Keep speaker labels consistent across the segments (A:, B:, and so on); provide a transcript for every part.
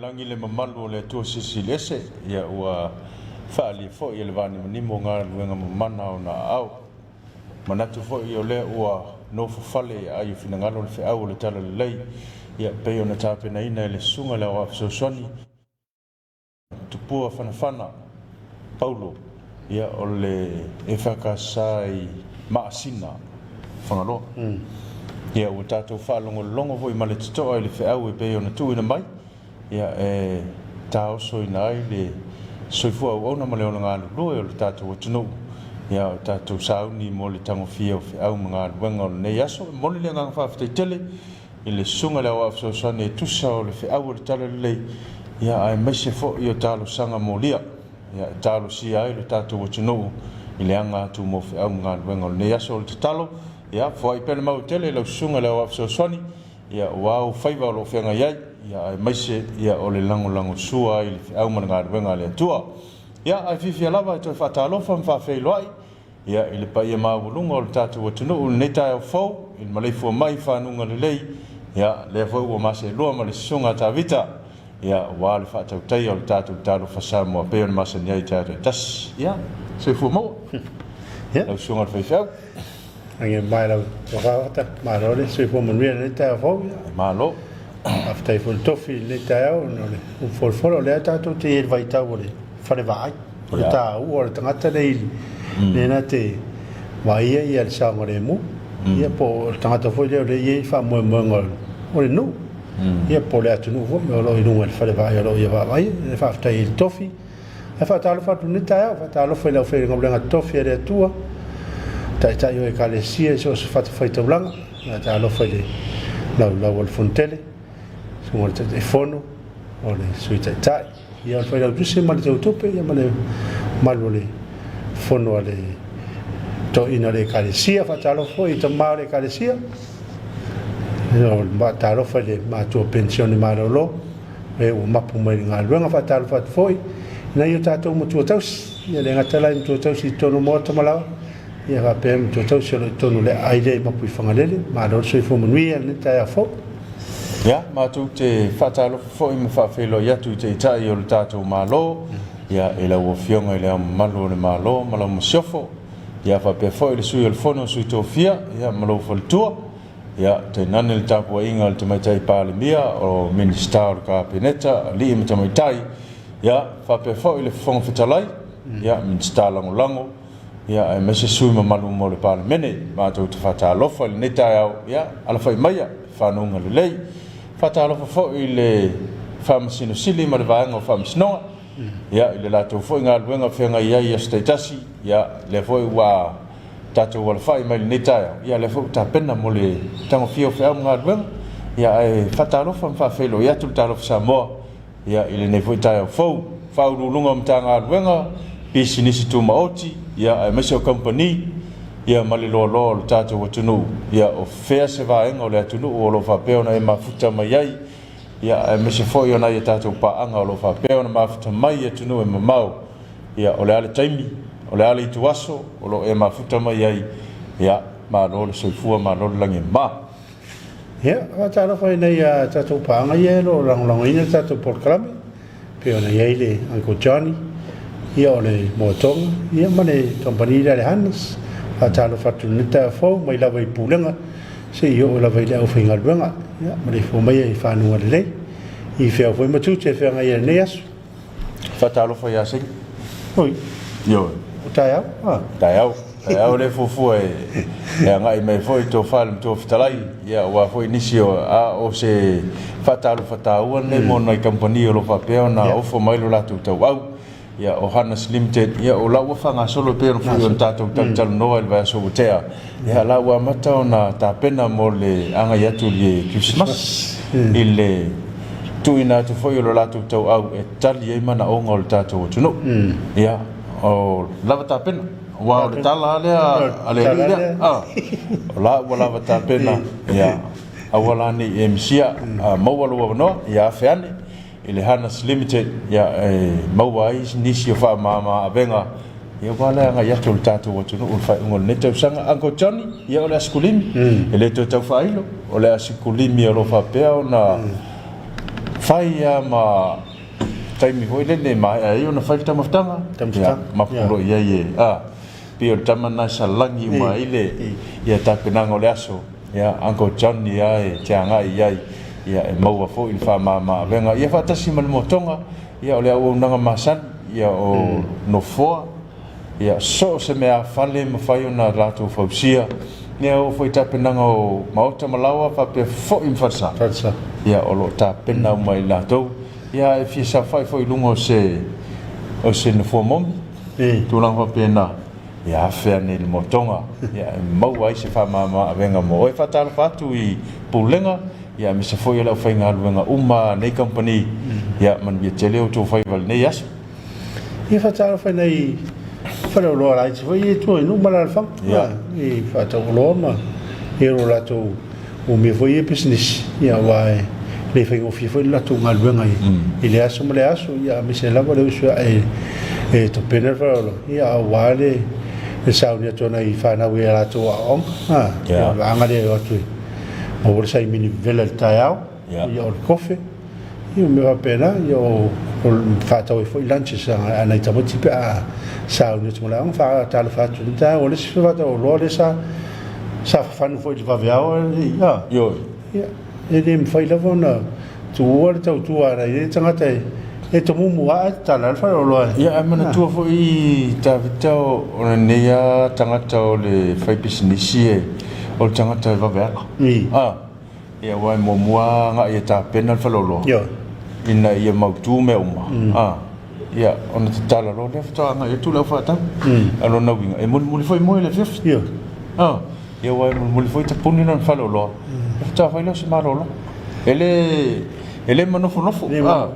A: lagi le mamalu o le Atua Silisili Ese, ia ua faaalia foi e le vaanimanimo galuega mamana a Ona aao. Manatu foi o lea ua nofofale i aai o finagalo le feau o le Talalelei, ia pei ona tapenaina e le Susuga i le Aoao Fesoasoani, Tupua Fanafana Paulo, ia o le EFKS i Maasina, Fagaloa. Ia ua tatou faalogologo foi ma le totoa i le feau e pei ona tuuina mai, ia e taosoina ai le soifua auauna ma le ola galulue o le tatou atunuu, ia o tatou sauni mo le tagofia o feau ma galuega o lenei aso. E momoli le agaga faafetai tele i le Susuga i le Aoao Fesoasoani e tusa o le feau o le Talalelei, ia aemaise foi o talosaga molia, ia e talosia ai lo tatou atunuu i le aga atu mo feau ma galuega o lenei aso. O le tatalo, ia foai pea le mau tele i lau Susuga i le Aoao Fesoasoani, ia aua ou faiva o lo o feagai ai, ia aemaise ia o le lagolagosua ai i le feau ma le galuega a le Atua. Ia ae fiafia lava e toe faatalofa ma faafeiloai Ia, i le paia maualuga o le tatou atunuu i lenei taeao fou, i le maleifua mai i fanuga lelei, ia, lea foi ua maseelua ma le Susuga a Tavita, ia, aua le faatautaia o le tatou Talofa Samoa pei ona masani ai i taeao taitasi. Ia, soifua maua.
B: Ia.
A: Lau Susuga i le Faifeau.
B: Lagi mai lau tofa, malo le soifua manuia i lenei taeao fou. Ia.
A: Malo.
B: Faafetai foi i le tofi i lenei taeao ona o le upu folafola, o lea tatou te i ai i le vaitau o le fale vaai. O le taua o le tagata lea lea na te vaaia ia le saogalemu, ia po o le tagata foi lea o lea e i ai le faamoemoega o le nuu, ia po o le atunuu foi o lo o i luga i le fale vaai o lo o ia vaavaaia. E faafetai ai i le tofi. Ae faatalofa atu i lenei taeao, faatalofa i le aufaigaluega tofi a le Atua, taitai o Ekalesia i so o se fatafaitaulaga, faatalofa i le laulau a le Fonotele, susuga i le Taitaifono, o le Sui Taitai, ia o le Failautusi ma le Teutupe, ia ma le mamalu o le Fono a le Toeaina o le Ekalesia. Faatalofa foi i tama o le Ekalesia, faatalofa i le matua penisione malolo, e ua mapu mai i le galuega. Faatalofa atu foi i nai o tatou matua tausi, ia le gata la i matua tausi i totonu o maota ma laoa, ia faapea matua tausi o lo o i totonu o le aai lea i Mapuifagalele. Malo le soifua manuia i lenei taeao fou.
A: Ia, matou te faatalofa foi ma faafeiloai atu i Taitai o le tatou Malo, ia, i lau Afioga i Le Ao Mamalu o le Malo ma lau Masiofo, ia, faapea foi le Sui o le Fono a Sui Tofia, ia, ma lou faletua, ia, tainane le tapuaiga a le Tamaitai Palemia, o Minisita o le Kapeneta, alii ma tamaitai, ia, faapea foi le Fofoga Fetalai, ia, Minisita Lagolago, ia, aemaise sui usufono mamalu uma o le Palemene. Matou te faatalofa i lenei taeao, ia, alafai maia i fanuga lelei. Faatalofa foi i le Faamasino Sili ma le Vaega o Faamasinoga, ia, i le latou foi galuega o feagai ai i aso taitasi, ia, lea foi ua tatou alafai mai i lenei taeao, ia, lea foi ua tapena mo le tagofia o feau ma galuega, ia, ae faatalofa ma faafeiloai atu le Talofa Samoa, Ia, i lenei foi taeao fou, Faauluuluga o Matagaluega, Pisinisi Tumaoti, ia, aemaise o Kamupani, ia, ma le loaloa o le tatou atunuu, ia, o fea se vaega o le atunuu o lo o faapea ona e mafuta mai ai, ia, aemaise foi o nai a tatou paaga o lo o faapea ona mafuta mai i atunuu e mamao, ia, o le a le taimi, o le a le ituaso o lo o e mafuta mai ai, ia, malo le soifua, malo le lagi e mama.
B: Ia, faatalofa i nai a tatou paaga ia e lo o lagolagoina le tatou polokalame, pei ona i ai le Uncle Johnny, ia o le Moetoga, ia ma le kamupani lea a le Hannes. Faatalofa atu i lenei taeao fou mai lava i Pulega seia oo lava i le aufaigaluega. Ia, maleifua maia i fanuga lelei, i feau foi ma tiute e feagai ai i lenei aso.
A: Faatalofa ia Saini.
B: Oi.
A: Ioe.
B: O taeao.
A: Ah. Taeao. Taeao lea fuafua e, e agai mai foi le tofa i le Matua Fetalai. Ia, aua foi nisi o, a o se faatalofa taua lenei mo nai kamupani o lo o faapea ona ofo mai lo latou tauau. Ia, o Hannes Limited, ia, o la ua faagasolo e pei ona foi ona tatou talatalanoa i le vaiaso ua tea. Ia, la ua amata ona tapena mo le agai atu i le Kerisimasi, i le tuuina atu foi o lo latou tauau e tali ai manaoga o le tatou atunuu. Ia, o lava tapena, aua o le tala lava lea a le alii lea, o la ua lava tapena, ia, aua la ne i e misia, a maua lou avanoa, ia afe ane i le Hanas Limited ia, e maua ai nisi o faamama avega, ia, aua le agai atu o le tatou atunuu i le faaiuga o lenei tausaga. Uncle Johnny, ia, o le asikulimi, e le toe tau faailo, o le asikulimi o lo o faapea ona Fai lava ma taimi foi lele e maea ai ona fai le taumafataga, ia, mapulo i ai e, a, pei o le tama lena e salagi uma ai le, ia, tapenaga o le aso, ia, Uncle Johnny lava e te agai i ai, ia, e maua foi le faamama-avega, ia, faatasi ma le motoga, ia, o le auaunaga masani, ia, o nofoa, Ia, so o se meaafale e mafai ona latou fausia, ia oo foi i tapenaga o maota ma laoa faapea foi ma falesa.
B: Falesa.
A: Ia, o lo o tapena uma e i latou. Ia, e fia saofai foi i luga o se, o se nofoa momi, tulaga faapena, ia afe ane i le motoga, ia, e maua ai se faamama-avega mo oe. Faatalofa atu i Pulega, ia, aemaise foi o le aufaigaluega uma a nei kamupani, ia, manuia tele outou faiva i lenei aso.
B: Ia faatalofa i nai faleoloa laiti foi ia i tua i nuu ma alaalafaga i faatauoloa ma i lo latou umia foi ia pisinisi, ia aua e le faigofie foi le latou galuega i le aso ma le aso, ia aemaise lava le usu ae e topena le faleoloa, ia aua le sauni atu o nai fanau i a latou aoaoga. Ia, o le vaega lea e o atu e maua le saimini vevela i le taeao, ia o le kofe, Ia o mea faapena, ia o faatau ai foi lunches a nai tamaiti pe a sauni atu ma le aoga. Faatalofa atu i le taeao, o le isi faatauoloa lea sa sa fafanu foi i le vaveao ia.
A: Ioe.
B: Ia, e le mafai lava ona tuua le tautua a nai tagata e tomumu lava ae tatala le faleoloa.
A: Ia, ae manatua foi Tavita o lenei lava tagata o le faipisinisi o le tagata e vaveala. Ia aua e muamua agai e tapena le faleoloa ina ia mautu mea uma, a, ia, ona tatala loa lea faatoa agai atu le au faatau. A o lona uiga, e mulimuli foi moe i le afiafi. A, ia aua e mulimuli foi tapuni lona faleoloa, ia faatoa fai lea o se malologa. E le, e le manofonofo, a,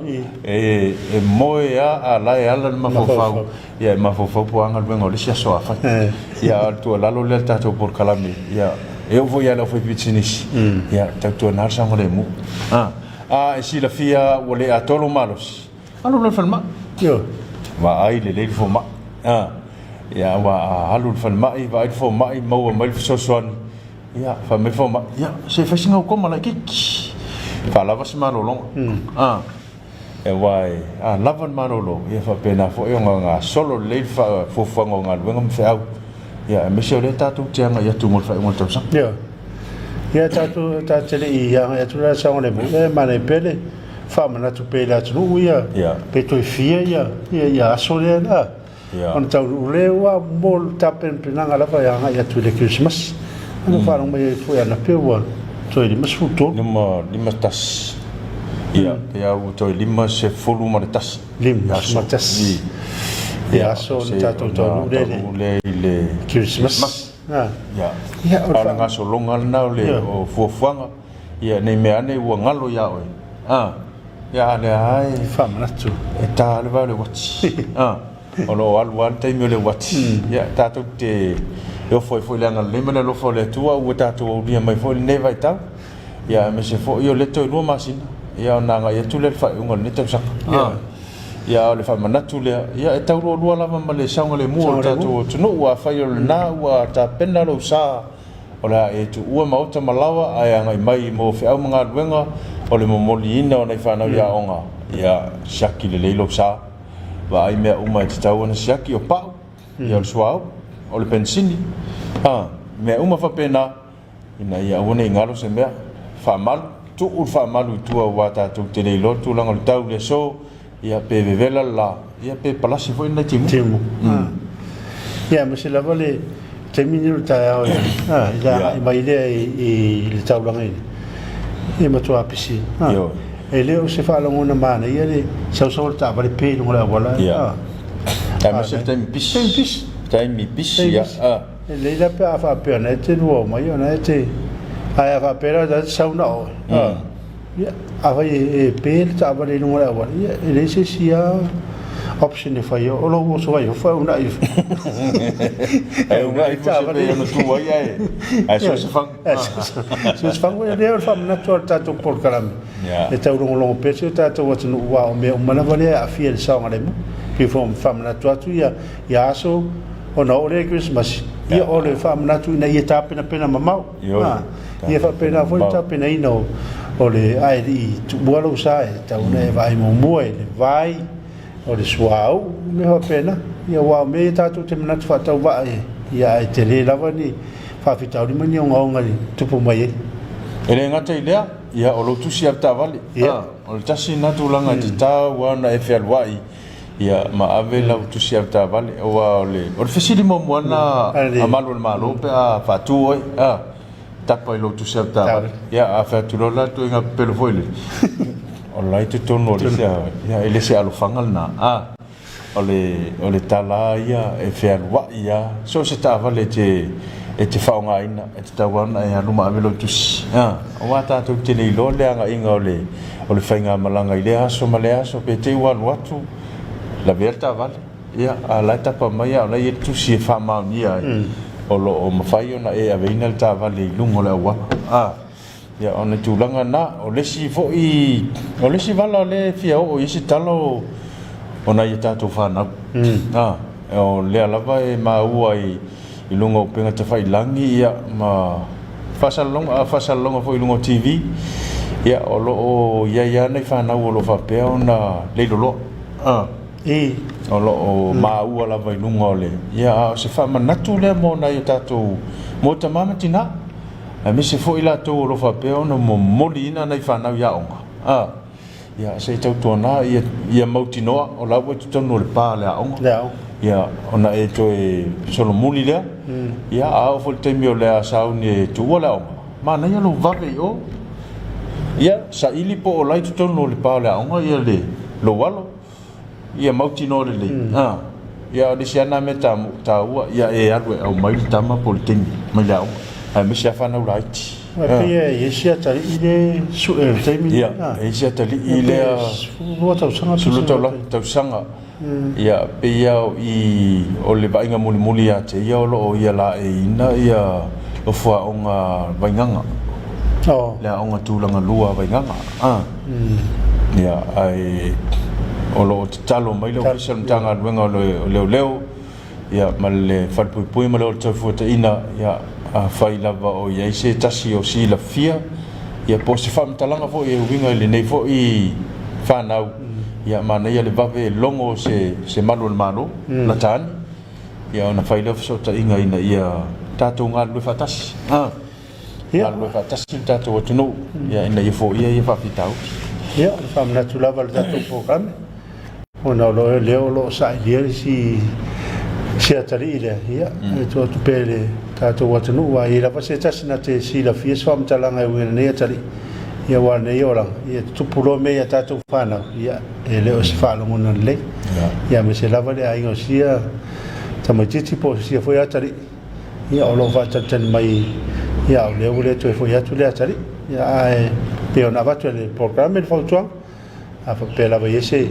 A: e moe lava a la e ala le mafaufau, ia e mafaufau po o a galuega o le isi aso a fai. Ia a o le tuualalo lea i le tatou polokalame, ia e oo foi ia le aufaipisinisi, ia tautuana le saogalemu. A, a e silafia ua le atoa lou malosi, alu loa i le falemai.
B: Ioe.
A: Vaai lelei le fomai. A, ia aua a alu i le falemai, vaai le fomai, maua mai le fesoasoani, ia fai mai le fomai, ia se i fai sina ukoma laitiiti, faalava se malologa. A. Aua e a lava le malolo, ia faapena foi ona gasolo lelei le fuafuaga o galuega ma feau, ia aemaise o lea tatou te agai atu mo le faaiuga o le tausaga.
B: Ioe. Ia tatou tatou te le i agai atu la i le saogalemu, ia e manaia pea le faamanatu pea i le atunuu ia pe toe fia ia ia aso lea na ona taunuu lea ua mo le tapenapenaga lava e agai atu i le Kerisimasi. Ana faalogo mai ai foi anapea ua toe 53.
A: 51. Ia, pe a ua toe 51.
B: 51. Ia aso ona tatou taunuu lea
A: i le
B: Kerisimasi.
A: Ia. Ia, o le gasologa lena o le fuafuaga, ia ne i mea ane ua galo ia oe. Ia, a lea lava e
B: faamanatu.
A: E ta le vao i le uati. O lo o alu lava le taimi o le uati. Ia, tatou te ofo ai foi i le agalelei ma le alofa o le Atua ua tatou aulia mai foi lenei vaitau. Ia, aemaise foi o lea toe 2 masina, ia ona agai atu lea i le faaiuga o lenei tausaga. Ia, a o le faamanatu lea, ia, e tau lualua lava ma le saogalemu o le tatou atunuu. Afai o lena ua tapena lou sa, O le a e tuua maota ma laoa ae agai mai mo feau ma galuega o le momoliina o nai fanau i aoga, ia siaki lelei lou sa. Vaai mea uma e tatau ona siaki, o pau, ia o le suauu, o le penisini, a, mea uma faapena, ina ia aua ne i galo se mea. Faamalu, tuu le faamalu i tua aua tatou te le iloa le tulaga o le tau i le aso, Ia pe vevela le la, ia pe palasi foi lenei timuga.
B: Timu. Ia aemaise lava le taimi nei o le taeao i le agai mai lea i le taulaga i e matua pisi. E le o se faalogona manaia le sausau o le taavale pe i luga o le auala.
A: Ia. Aemaise le taimi pisi.
B: Taimi pisi.
A: Taimi pisi, ia.
B: E lelei la pe a faapea o na e te lua mai o na e te ae a faapea la o na e te sau na oe. Ia, afai e pe le taavale i luga o le auala, ia, e leai se isi lava option e fai, o lou oso ai ifo, e uunai ifo.
A: E uunai ifo se pei ona tu ai ae, ae so o se fagu.
B: So o se fagu, e lea o le faamanatu a le tatou polokalame, e taulogologo pea si o tatou atunuu, aua o mea uma lava lea e aafia i le saogalemu. Pei foi ona faamanatu atu ia aso ona oo lea i le Kerisimasi, ia o le faamanatu ina ia tapenapena mamao. Ia faapena foi le tapenaina o O le a e le i tuua lou sa, e tatau ona e vaai muamua i le vai, o le suauu, mea faapena. Ia aua o mea ia tatou te manatu faatauvaa i ai, ia ae tele lava ni faafitauli ma ni ogaoga e tupu mai ai.
A: E le gata i lea, ia o lou tusi avetaavale, o le tasi lena tulaga e tatau lava ona e fealuai ia ma ave lau tusi avetaavale, aua o le o le fesili muamua lena a malu o le Malo pe a faatu oe, a, tapa i lou tusi avetaavale. Ia a fai atu loa la le ituaiga pepelo foi lele, o la e i totonu o le isi, ia e le se alofaga lena, a. O le, o le tala lava ia e fealuai lava, so o se taavale e te, e te faaaogaina, e tatau lava ona e alu ma ave lou tusi. A, aua tatou te le iloa le agaiga o le, o le faigamalaga i lea aso ma lea aso, pe te i ua alu atu, lavea le taavale, ia, a o la e tapa mai a o la e i ai le tusi e faamaonia ai, o lo o mafai ona e aveina le taavale i luga o le auala. A. Ia, o le tulaga lena. O le isi foi, o le isi vala lea e fia oo i ai se tala o, o nai a tatou fanau. A, o lea lava e maua i, i luga o upega tafailagi, ia, ma faasalalauga, a faasalalauga foi i luga o TV, ia, o lo o i ai lava nai fanau o lo o faapea ona leiloloa. A, o lo o maua lava i luga o le, ia, a o se faamanatu lea mo nai o tatou, mo tama ma tina. Aemaise foi latou o lo o faapea ona momoliina nai fanau i aoga, a, ia, se i tautuana ia, ia mautinoa o la ua i totonu o le pa a le aoga,
B: Le aoga.
A: Ia, ona e toe solomuli lea, ia, a oo foi i le taimi o le a sauni e tuua le aoga, manaia lou vave i o, ia, saili po o la i totonu o le pa o le aoga ia le, lou alo. Ia mautinoa lelei. A, ia o le isi lava lena mea taua, ia e alu e aumai le tama po o le teine mai le aoga, aemaise lava fanau laiti.
B: Aua e pei e i ai si atalii lea sue i le taimi
A: lea. Ia, e i ai si atalii lea.
B: 12 tausaga.
A: 12 tausaga. Ia, pei lava o i o le vaaiga mulimuli ia te ia o lo o ia laeiina ia nofoaoga Vaigaga. Le aoga tulaga lua a Vaigaga. A. Ia, ae o lo o tatalo mai le Ofisa o le Matagaluega o Leoleo, ia, ma le Falepuipui ma le Ola Taufuataina, ia, afai lava o i ai se tasi o silafia, ia, po o se faamatalaga foi e uiga i lenei foi fanau, ia, manaia le vave e logo se, se malu o le Malo, lata ane, ia, ona fai lea o fesootaiga ina ia tatou galulue faatasi. Galulue faatasi le tatou atunuu ina ia foia ia faafitauli.
B: Ia, o le faamanatu lava o le tatou polokalame, ona o lo lea o lo o sailia le isi si atalii lea, ia, e tuu atu pea i le tatou atunuu, aua e i ai lava se tasi na te silafia se faamatalaga e uiga i lenei atalii, ia aua o lenei olaga, ia e tutupu loa mea i a tatou fanau, ia, e le o se faalogona lelei. Ia, aemaise lava le aiga o sia tamaitiiti po o sia foi atalii. Ia, o lo o faatalitali mai, ia, o lea ua le toe foi atu le atalii. Ia, ae pei ona avatu e le polokalame le fautuaga, a faapea lava i ai se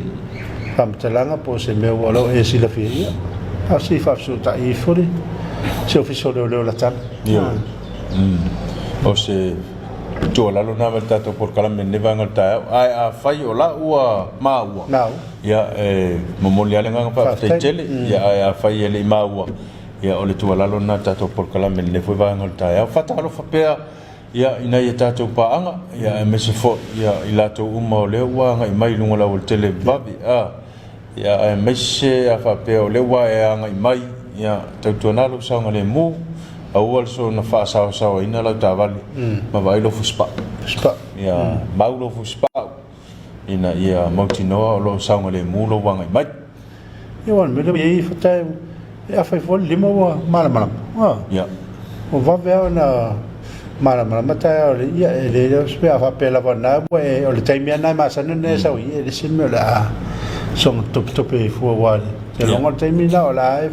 B: faamatalaga po o se mea ua o e silafia, ia, a se i faafesootai ifo le se Ofisa o Leoleo Latana.
A: Ia. O se tuualalo lena ma le tatou polokalame i lenei vaega o le taeao. Ae afai o la ua maua, ia, e momoli lava le agaga faafetai tele. Ia, ae afai e le i maua, Ia, o le tuualalo lena a le tatou polokalame i lenei foi vaega o le taeao. Faatalofa pea, ia, i nai a tatou paaga, ia, aemaise foi, ia, i latou uma o lea ua agai mai i luga o le aualatele vave, a, ia, aemaise a faapea o lea ua e agai mai, ia, tautuana lou saogalemu, aua le soona faasaosaoaina lau taavale ma vaai lou fusipau. Ia, mau lou fusipau ina ia mautinoa o lo o saogalemu lou agai mai.
B: Ia aua o le mea lea ua i ai fata e afa ifo le lima ua malamalama.
A: Ia.
B: Ua vave lava ona malamalama taeao o le ia e le o se mea a faapea lava na ua e o le taimi lava lena e masani ona e sau ai, e le se mea o le a soona topetope ai fua aua o le iloga o le taimi lena o le a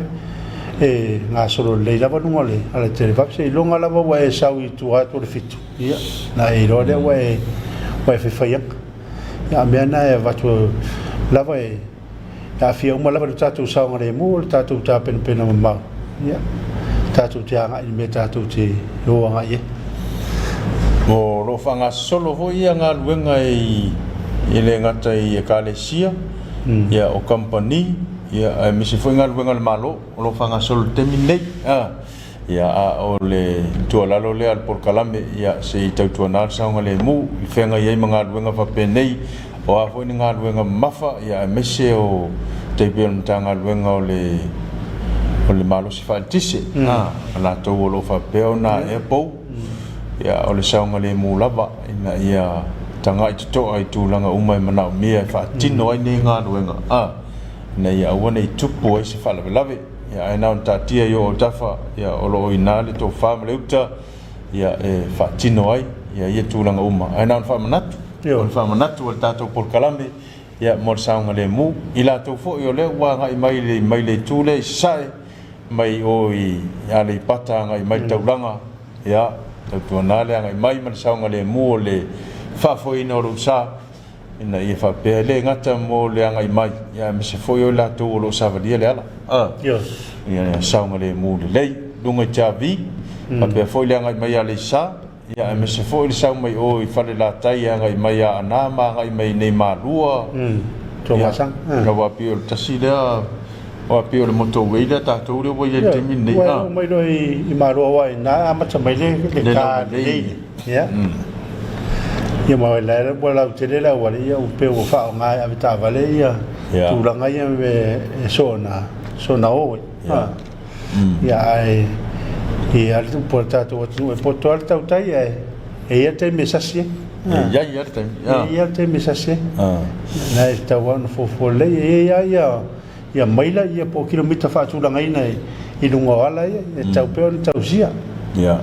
B: e gasolo lelei lava luga o le alatele vave seiloga lava ua e sau i tua atu o le 7 ia ona e iloa lea ua e ua e faifaiaga. Ia a o mea na e avatu lava e E aafia uma lava le tatou saogalemu o le tatou tapenapena mamao, ia, tatou te agai i le mea tatou te o agai i ai.
A: O lo o faagasolo foi ia galuega e le gata i Ekalesia, ia, o kamupani, ia, aemaise foi galuega a le Malo o lo o faagasolo i le taimi lenei. Ia, a o le tuualalo lea a le polokalame, ia, se i tautuana le saogalemu i feagai ai ma galuega faapenei, o a foi ni galuega mamafa, ia, aemaise o tai pei o le Matagaluega o le o le Malosi Faaeletise, a, o latou o lo o faapea ona aea pou, ia, o le saogalemu lava ina ia tagai totoa i tulaga uma e manaomia e faatino ai nei galuega, a, ina ia aua ne i tupu ai se faalavelave. Ia, ae na ona taatia i ou autafa, ia, o lo o i ina le tofa ma le uta, ia, e faatino ai, ia, ia tulaga uma. Ae na ona faamanatu, o le faamanatu o le tatou polokalame, ia, mo le saogalemu. I latou foi o lea ua agai mai le, mai le itu lea i Sasae, mai o i Aleipata agai mai le taulaga, ia, tautuana le agai mai ma le saogalemu o le faafoeina o lou sa, ina ia faapea e le gata mo le agai mai, ia aemaise foi o i latou o lo o savalia le ala. Ia saogalemu lelei luga i Tiavi, faapea foi le agai mai ia Aleisa, ia aemaise foi le sau mai o i Falelatai e agai mai ia Aana ma agai mai nei Malua.
B: Tuamasaga.
A: Aua pei o le tasi lea, aua pei o le motorway lea tatou lea ua i ai i le taimi lenei.
B: Ua oo mai loa i Malua aua i ina e amata mai le ka lelei. Ia. Ia ma la ua lautele le auala, ia ua pei ua faaaoga e avetaavale ia tulaga ia e soona soona o ai. Ia ae ia le upu a le tatou atunuu e poto lava le tautai ae e i ai le taimi e sasi ai.
A: E i ai lava le taimi.
B: E i ai le taimi e sasi ai. Na e tatau lava ona fuafua lelei. E i ai lava ia maila ia po o kilomita faatulagaina i luga o ala ia, e tatau pea ona tausia.
A: Ia.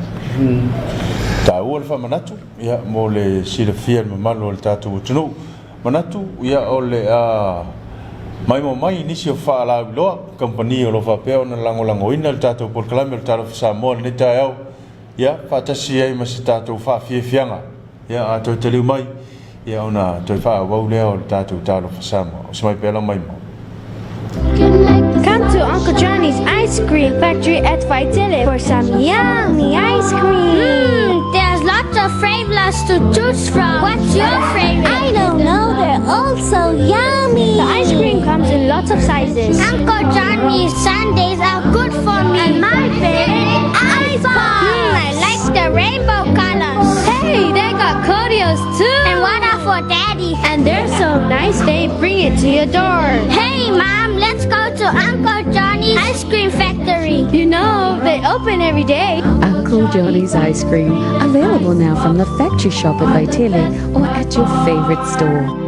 A: Taua le faamanatu ia mo le silafia e le mamalu o le tatou atunuu. Manatu ia o le a maimoa mai i nisi o faalauiloa kamupani o lo o faapea ona lagolagoina le tatou polokalame o le Talofa Samoa i lenei taeao, ia faatasi ai ma se tatou faafiafiaga. Ia, a toe taliu mai, ia ona toe faaauau lea o le tatou Talofa Samoa. Oso mai pea lau maimoa.
C: Come to Uncle Johnny's Ice Cream Factory at Vaitele for some yummy ice cream.
D: Mmm, there's lots of flavors to choose from. What's your favorite?
C: I don't know, they're all so yummy. The ice cream comes in lots of sizes.
D: Uncle Johnny's sundaes are good for me.
C: And my favorite, ice pops.
D: I like the rainbow colors.
C: Hey, they got Codios too.
D: And what are for daddy?
C: And they're so nice, they bring it to your door.
D: Hey, Mom, let's go to Uncle Johnny's Ice Cream Factory.
C: You know, they open every day.
E: Uncle Johnny's Ice Cream, available now from the factory shop at Vaitele or at your favorite store.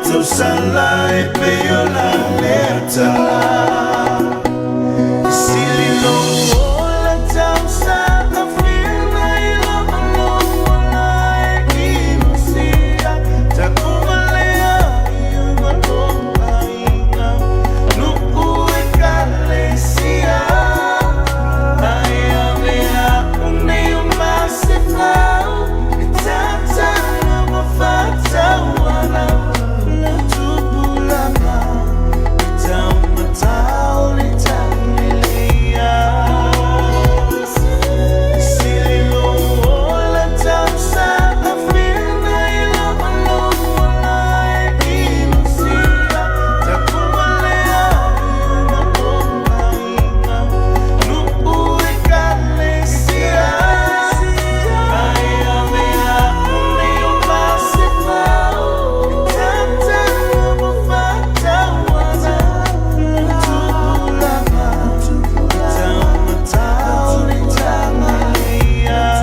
F: Tausala e pei o la lea tala. Sili lou ola tausaga fina i lou ola e i masia. Takumalea i ma lou aiga, nuu ekalesia. Ai a mea unei o masefau, e tatala ma fatauana. La tupulaga e taumatau le tauleleia. Sili lou ola tausaga fina i lou ola e i masia. Takumalea i ma lou aiga, nuu ekalesia. Ai a mea unei o masefau, e tatala ma fatauana. La tupulaga e taumatau le tauleleia.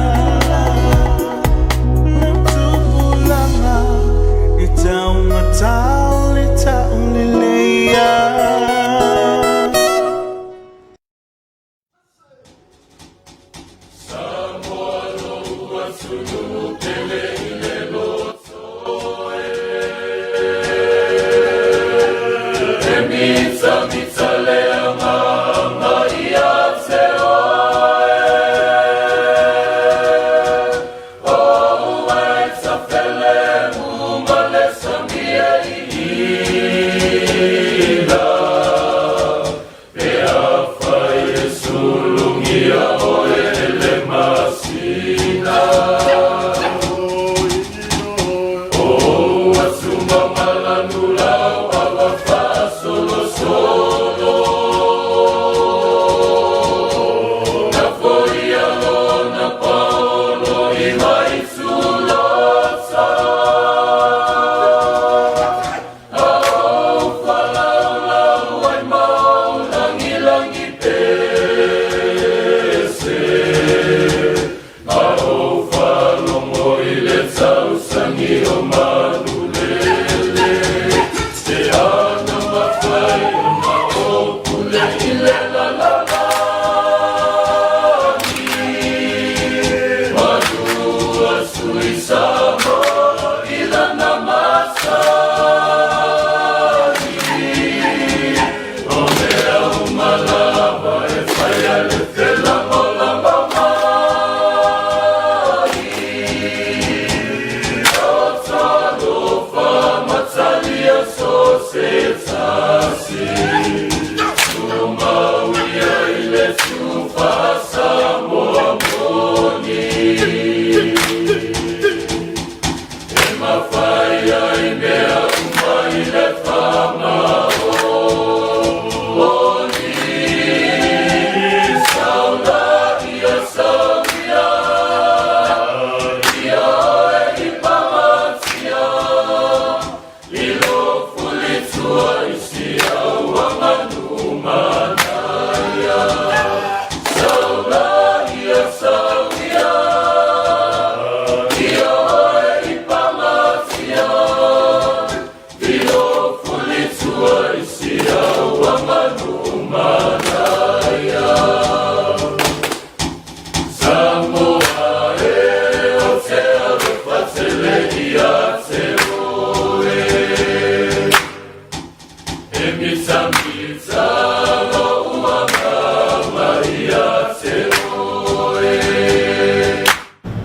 F: La tupulaga e taumatau le tauleleia.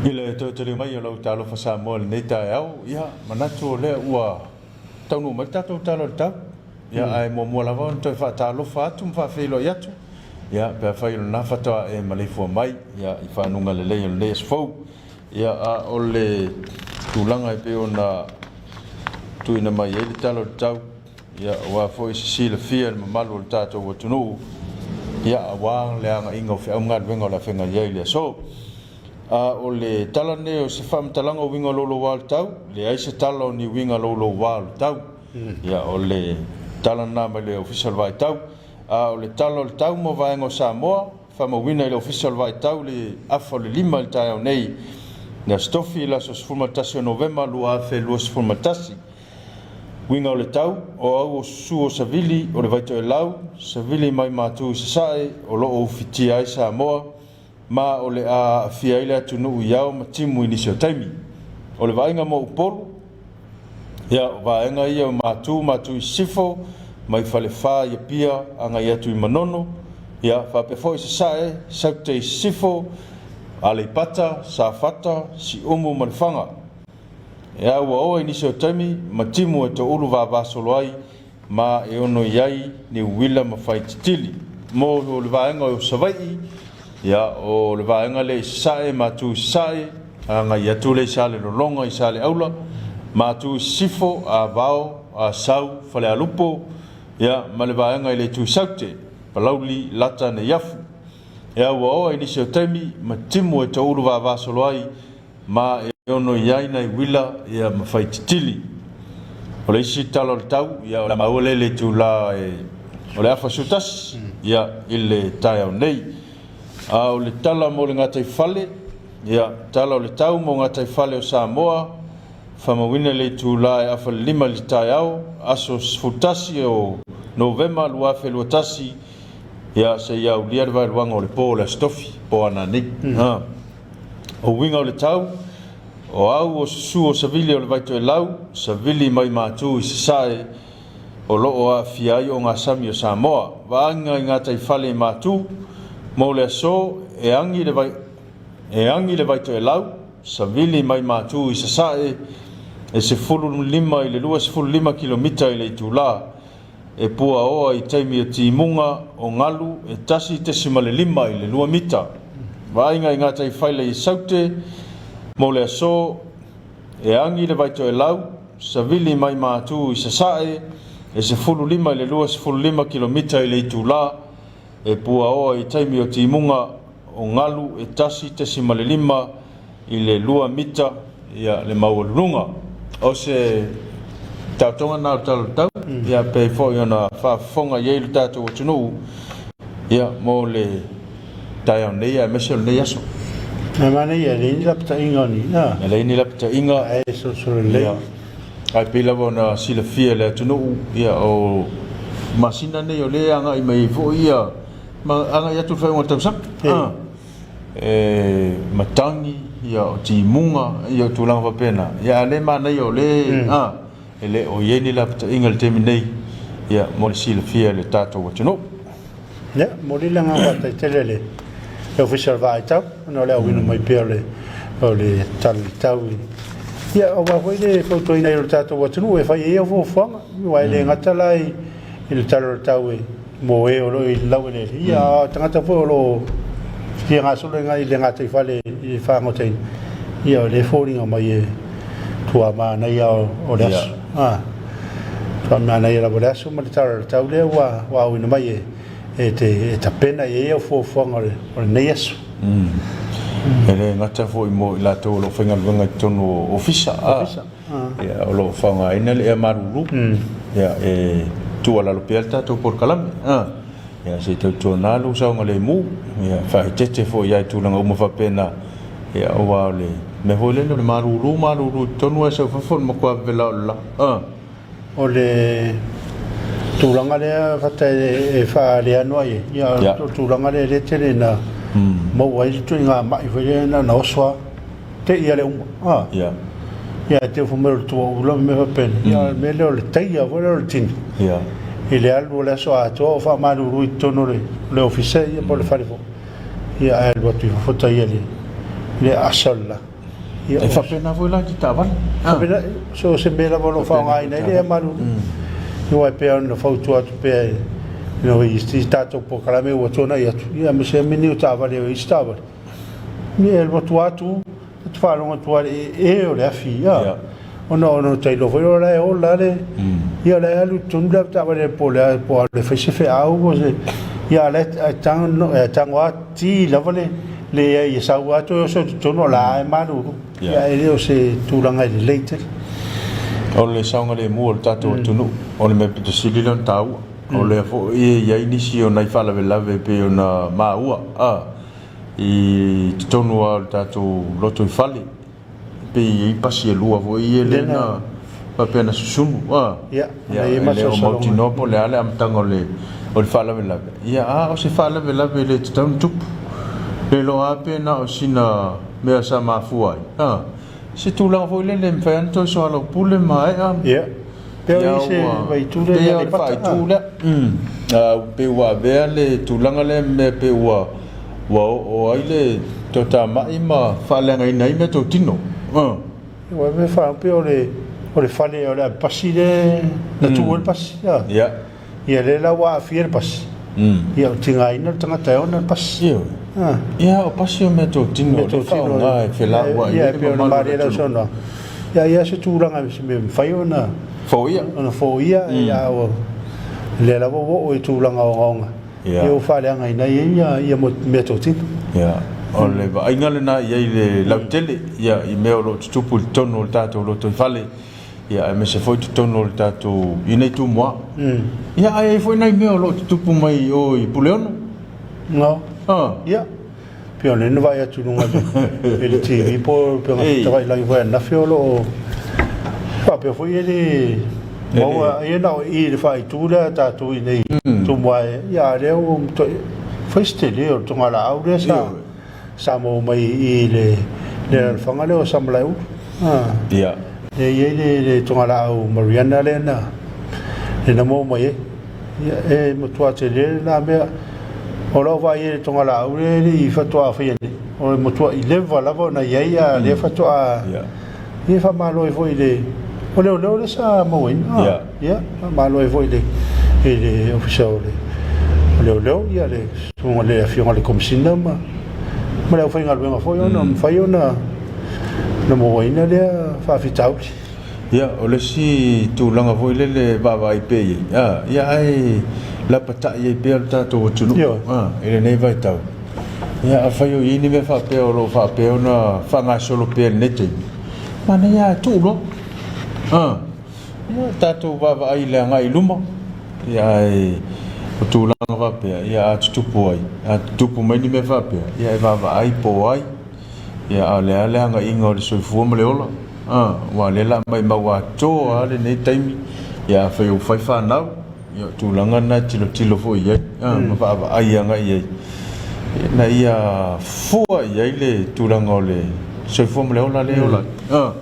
A: I le toe taliu mai o lau talofa Samoa i lenei taeao, ia, manatu o lea ua taunuu mai le tatou tala o le tau. Ia, ae muamua lava ona toe faatalofa atu ma faafeiloai atu, ia, pe afai o lena faatoa e maleifua mai, ia, i fanuga lelei o lenei aso fou. Ia, a o le tulaga e pei ona tuuina mai ai le tala o le tau, ia, aua foi se silafia i le mamalu o le tatou atunuu, ia, aua le agaiga o feau ma galuega o le a feagai ai i le aso. A o le tala lenei o se faamatalaga o uiga louloua o le tau, leai se tala o ni uiga louloua o le tau. Ia, o le tala lena mai le Ofisa o le Vaitau. A o le tala o le tau mo vaega o Samoa, faamauina i le Ofisa o le Vaitau le afa o le 5 i le taeao nei, le Aso Tofi, le aso 11 o Novema 2021. Uiga o le tau, o au o susu o savili o le Vaitoelau, savili mai Matu i Sasae o lo o ufitia ai Samoa, ma o le a aafia ai le atunuu i ao ma timu i nisi o taimi. O le vaaiga mo Upolu, ia, o vaega ia o Matu, Matu i Sisifo, mai Falefa i Apia agai atu i Manono, ia, faapea foi Sasae, Saute i Sisifo, Aleipata, Safata, Siumu ma Lefaga. E a ua oa i nisi o taimi ma timu e toulu vavasolo ai ma e ono i ai ni uila ma fai titili. Mo le vaega o Savai'i, ia, o le vaega lea i Sasae, Matu i Sasae, agai atu lea i Salelologa i Saleaula, Matu i Sisifo, Avao, Asau, Falealupo, ia, ma le vaega i le itu i Saute, Palauli, Lata, Neiafu. E a ua oa i nisi o taimi ma timu e toulu vavasolo ai ma e ono i ai nai uila ia ma fai titili. O le isi tala o le tau, ia o le a maua lea i le itula e o le afa 11 ia i le taeao nei. A o le tala mo le gataifale, ia tala o le tau mo gataifale o Samoa, faamauina i le itula e afa 5 i le taeao, aso 11 o Novema 2021, ia seia aulia le vaeluaga o le po o le Aso Tofi, po o ana nei. O uiga o le tau, o au o susu o savili o le Vaitoelau, savili mai Matu i Sasae o lo o aafia ai ogasami o Samoa. Vaaiga i gataifale i Matu, mo le aso e agi le vai, e agi le Vaitoelau, savili mai Matu i Sasae e 15 i le 25 kilomita i le itula. E puaoa i taimi o timuga o galu e 1.5 i le 2 mita. Vaaiga i gataifale i Saute mo le aso e agi le Vaitoelau, savili mai Matu i Sasae e 15 i le 25 kilomita i le itula. E puaoa i taimi o timuga o galu e 1.5 i le 2 mita ia le maualuluga. O se taotoga lena o le Tala o le Tau, ia pei foi ona faafofoga i ai le tatou atunuu ia mo le taeao nei aemaise o lenei aso.
B: Ae manaia, e leai ni lapataiga o ni, a.
A: E leai ni lapataiga.
B: Ae solosolo lelei.
A: Ia, ae pei lava ona silafia e le atunuu, ia o masina nei o lea e agai mai ai foi ia, ma agai atu le faaiuga o le tausaga. A. E matagi, ia o timuga, ia o tulaga faapena. Ia a o lea e manaia o lea, a, e le o i ai ni lapataiga i le taimi nei, ia mo le silafia e le tatou atunuu.
B: Ia, momoli le agaga faafetai tele i le Ofisa o le Vaaitau ona o le auina mai pea o le o le tala i le tau i ia aua foi le fautuaina ai o le tatou atunuu e fai ai ia fuafuaga aua e le gata la i i le tala o le tau e mo e o lo o i le laueleele ia a o tagata foi o lo o fia gasolo i le gataifale i le faagotaina ia o lea e foliga mai e tua manaia o le aso. A, tua manaia lava o le aso ma le tala o le tau lea ua ua auina mai e e te e tapena i ai au fuafuaga o le o lenei aso.
A: E le gata foi mo i latou o lo o faigaluega i totonu o ofisa, a,
B: Ofisa, a.
A: ia, o lo o faaaogaina le ea malulu, ia, e tuualalo pea le tatou polokalame, a, ia, se i tautuana lou saogalemu, ia, faaeteete foi i ai tulaga uma faapena, ia, aua o le mea foi lele o le malulu malulu i totonu ae sau i fafo o le matua vevela o le la, a.
B: O le tulaga lea fata e faaleano ai ai, ia, o le tulaga lea e le tele ina maua ai le ituaiga mai foi lea na ona oso lava, te i a le uma. A. Ia, e te ofo mai o le tuauu lava ma mea faapena. Ia, o le mea lea o le taia foi lea o le tino. I le alu o le aso atoa o faamalulu i totonu o le ofisa ia po o le fale foi. Ia, ae alu atu i fafo taia i le asa o le la.
A: Ia, e faapena foi la i taavale.
B: Faapena, so o se mea lava o lo o faaaogaina ai le ea malulu. Aua e pei ona fautua atu pea i i tatou polokalame ua tuanai atu, ia aemaise lava mea nei o taavale o isi taavale. Ia e alu atu lava tu, e te faalogo atu lava i le ee o le afi, ia. Ona ona ta iloa foi lea o la e ola le, ia o la e alu i totonu le avetaavale po o le a, po o alu e fai se feau po o se, ia a o la e tago e tago lava ti lava le le ai e sau lava toe oso i totonu o la e malulu. Ia e le o se tulaga e lelei tele.
A: O le saogalemu o le tatou atunuu, o le mea pito sili lea ona taua. O lea foi e i ai nisi o nai faalavelave e pei ona maua a i totonu lava o le tatou lotoifale, pei e i ai pasi e lua foi ia lea na Faapea na susunu, a.
B: Ia,
A: Ia,
B: na i ai
A: e le o
B: masalosaloga.
A: mautinoa po o le a le amataga o le o le faalavelave. Ia, a o se faalavelave e le tatau ona tupu. Le iloa lava pe na o sina mea sa mafua ai, a. Se tulaga foi lele e mafai lava ona toe soalaupule ma aea.
B: Ia, pe o
A: Ia,
B: i se
A: ua
B: vaitū lea i
A: pei o le
B: Aleipata, a.
A: faaitu lea. A, pei ua avea le tulaga lea mea pei ua ua oo ai le toatamai ma faaleagaina ai meatotino. A.
B: Ua mea faapea o le o le fale o le ave pasi lea na tuu ai le pasi a.
A: Ia.
B: Ia lea la ua aafia le pasi. Ia o tigaina le tagata e ona le pasi.
A: Ioe.
B: A.
A: Ia o pasi o meatotino
B: Mea
A: o lea
B: totino
A: faaaoga e felauai
B: ia
A: ai
B: e
A: le
B: pei ona
A: mamalu o le
B: malie lau
A: atunuu.
B: saunoaga. Ia ia se tulaga se mea mafai ona
A: Foia.
B: ona foia ia ua lea lava ua oo i tulaga ogaoga.
A: Ia.
B: Ia ua faaleagaina ai ia ia meatotino.
A: Ia, o le vaaiga lena i ai le lautele, ia, i mea o lo o tutupu i totonu o le tatou lotoifale, ia, aemaise foi totonu o le tatou, i nei Tumua. Ia, ae i ai foi nai mea o lo o tutupu mai i o i Puleono.
B: No.
A: Ah.
B: Ia. Pei o lea na vaai atu i luga i le TV po o upega
A: Ei.
B: tafailagi foi ananafi o lo o faapea foi e le maua ia na o i i le faaitu lea a tatou i nei Tumua e ia a lea ua matuai fai se tele o le togalaau lea sa sa maua mai i le le alalafaga lea o Samalaeulu. Ah.
A: Ia.
B: Lea e i ai le le togalaau Mariana lea na lea na maua mai ai. Ia, e matua tele lena mea. O lau vaai i le togalaau lea e le i faatoa faia nei, o le matuai leva lava ona i ai, a o lea faatoa... Ia, e faamalo ai foi i le... O leoleo lea sa mauaina. Ia, faamalo ai foi i le i le Ofisa o le o Leoleo, ia le susuga le Afioga i le Komesina ma ma le aufaigaluega foi ona mafai ona ona mauaina lea faafitauli.
A: Ia, o le isi tulaga foi lele e vaavaai pea i ai, a, ia ae lapatai ai pea lo tatou atunuu, a, i lenei vaitau. Ia, afai o i ai ni mea faapea o lo o faapea ona faagasolo pea i lenei taimi, manaia lava e tuu loa. A, ia, tatou vaavaai i le agai i luma, ia ae o tulaga faapea, ia a tutupu ai, a tutupu mai ni mea faapea, ia e vaavaai po o ai. Ia, a o le a le agaiga o le soifua ma le ola? A, aua o lea o le a maimau atoa lava lenei taimi. Ia, afai ua fai fanau, ia o tulaga na e tilotilo foi i ai, a, ma vaavaai agai i ai, ina ia fua i ai le tulaga o le soifua ma le ola lea e ola ai. A,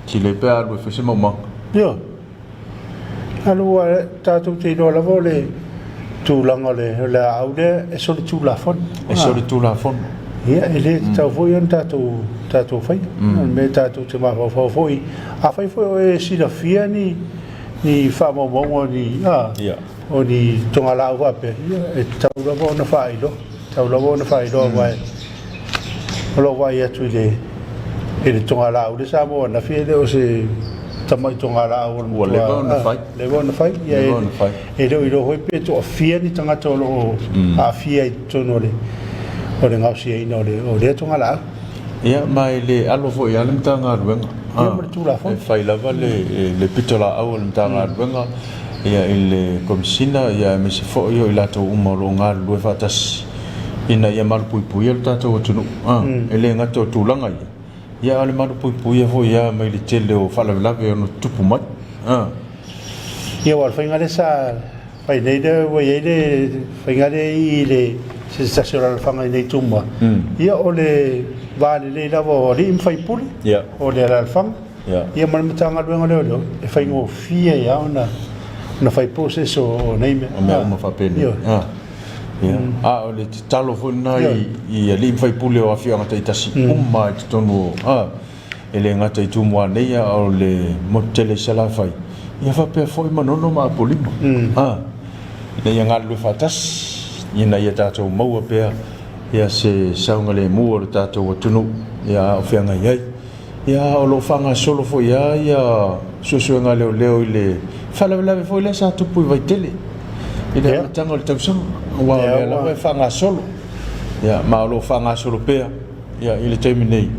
A: tilo ai pe a alu e fai se maumaga.
B: Ioe. Alu aua tatou te iloa lava o le tulaga o le laau lea e solitulafono.
A: E solitulafono.
B: Ia, e le tatau foi ona tatou tatou faia. O le mea tatou te mafaufau foi, afai foi o e silafia ni ni faamaumauga o ni a o ni togalaau faapea, ia e tatau lava ona faailoa, tatau lava ona faailoa aua o lou vaai atu i le i le togalaau lea sa maua ananafi e le o se tamai togalaau o le
A: Ua leva ona fai.
B: Leva ona fai. Ia
A: Leva ona fai.
B: E le o iloa foi pe toafia ni tagata o lo o aafia i totonu o le o le gaosiaina o le o lea togalaau.
A: Ia, ma e le alo foi lava le Matagaluega.
B: Ia ma le Tulafono.
A: E fai lava le le pitolaau a le Matagaluega ia i le Komesina ia aemaise foi o i latou uma o lo o galulue faatasi ina ia malupuipuia lo tatou atunuu. E le gata o tulaga ia, ia a o le malupuipuia foi lava mai le tele o faalavelave e ono tutupu mai.
B: Ia aua o le faiga lea sa fai nei lea ua i ai le faiga lea i le se tasi o alalafaga i nei Tumua, ia o le va lelei lava o alii ma faipule o le alalafaga ia ma le Matagaluega o Leoleo e faigofie ai lava ona ona fai process o nei mea.
A: O mea uma faapenei. Ia, a o le tatalo foi lena i alii ma faipule o afioaga taitasi uma lava i totonu o, a, e le gata i Tumua nei a o le motu tele i Salafai, ia faapea foi Manono ma Apolima, a, ina ia galulue faatasi ina ia tatou maua pea ia se saogalemu o le tatou atunuu, ia a o feagai ai. Ia, o lo o faagasolo foi lava ia suesuega a leoleo i le faalavelave foi lea sa tupu i Vaitele i le amataga o le tausaga, aua o lea lava e faagasolo. Ia, ma o lo o faagasolo pea ia, i le taimi nei,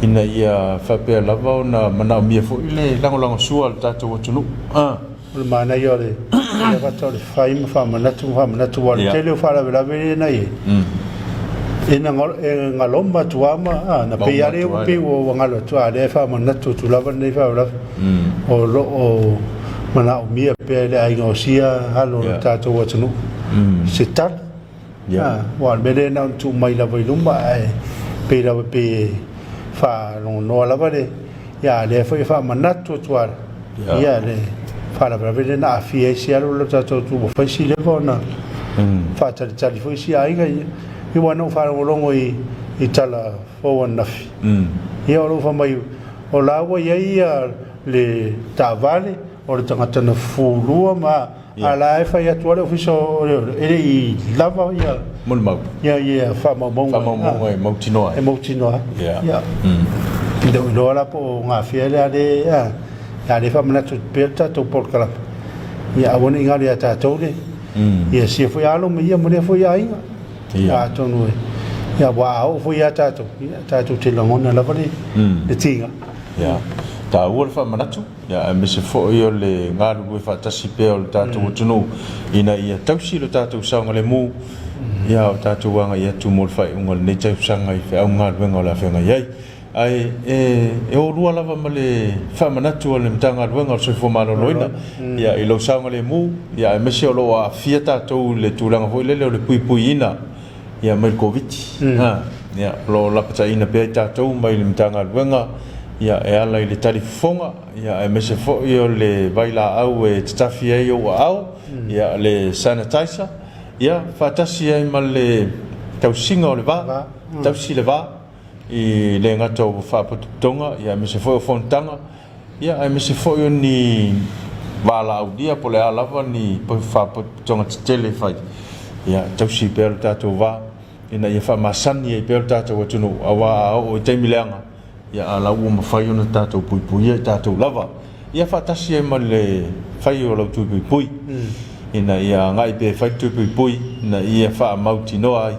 A: ina ia faapea lava ona manaomia foi le lagolagosua a le tatou atunuu.
B: O le manaia o le avata o le fai ma faamanatu ma faamanatu, aua o le tele o faalavelave lea na i ai. E na e galoma atu lava ma, a, na pei lava lea ua pei ua galo atu, a o lea e faamanatu atu lava lenei faalavelave, o lo o manaomia pea e le aiga o sia alo o le tatou atunuu se tali. A, aua o le mea lea na ona tuu mai lava i luma ae pei lava pei e faalogonoa lava le, ia a o lea foi e faamanatu atu lava ia le faalavelave lea na aafia ai si alo o le tatou atunuu ua fai si leva ona faatalitali foi isi aiga ia. Ia aua na ou faalogologo i i tala fou ananafi, ia o lo o fai mai o la ua i ai ia le taavale o le tagata na fufulua ma a la e fai atu lava le ofisa o leoleo e le i lava ia
A: Molimau.
B: Ia ia faamaumauga
A: Faamaumauga e mautinoa ai.
B: E mautinoa ai. Ia. E le o iloa la po o gafea le a le a le faamanatu atu pea le tatou polokalame. Ia aua ne i galo ia tatou le ia sia foi alo ma ia ma lea foi aiga. Ia atonu e ia aua a oo foi ia tatou, ia tatou te lagona lava le le tiga.
A: Ia. Taua le faamanatu, ia aemaise foi o le galulue faatasi pea o le tatou atunuu ina ia tausi lo tatou saogalemu, ia a o tatou agai atu mo le faaiuga o lenei tausaga i feau ma galuega o le a feagai ai. Ae e e o lua lava ma le faamanatu a le Matagaluega o le Soifua Maloloina, ia i lou saogalemu, ia aemaise o lo o aafia tatou i le tulaga foi lele o le puipuiina ia mai le Koviti. Ia o lo o lapataiina pea i tatou mai le Matagaluega ia e ala i le talifofoga, ia aemaise foi o le vailaau e tatafi ai ou aao, ia le sanitizer, ia faatasi ai ma le tausiga o le va, tausi le va. e le gata o faapotopotoga aemaise foi o fonotaga, aemaise foi o ni valaaulia po o le a lava ni faapotopotoga tetele e fai, ia tausi pea lo tatou va ina ia faamasani ai pea lo tatou atunuu, aua a oo i taimi leaga, ia a la ua mafai ona tatou puipuia i tatou lava. Ia faatasi ai ma le fai o lau tui puipui, ina ia agai pea e fai le tui puipui ina ia faamautinoa ai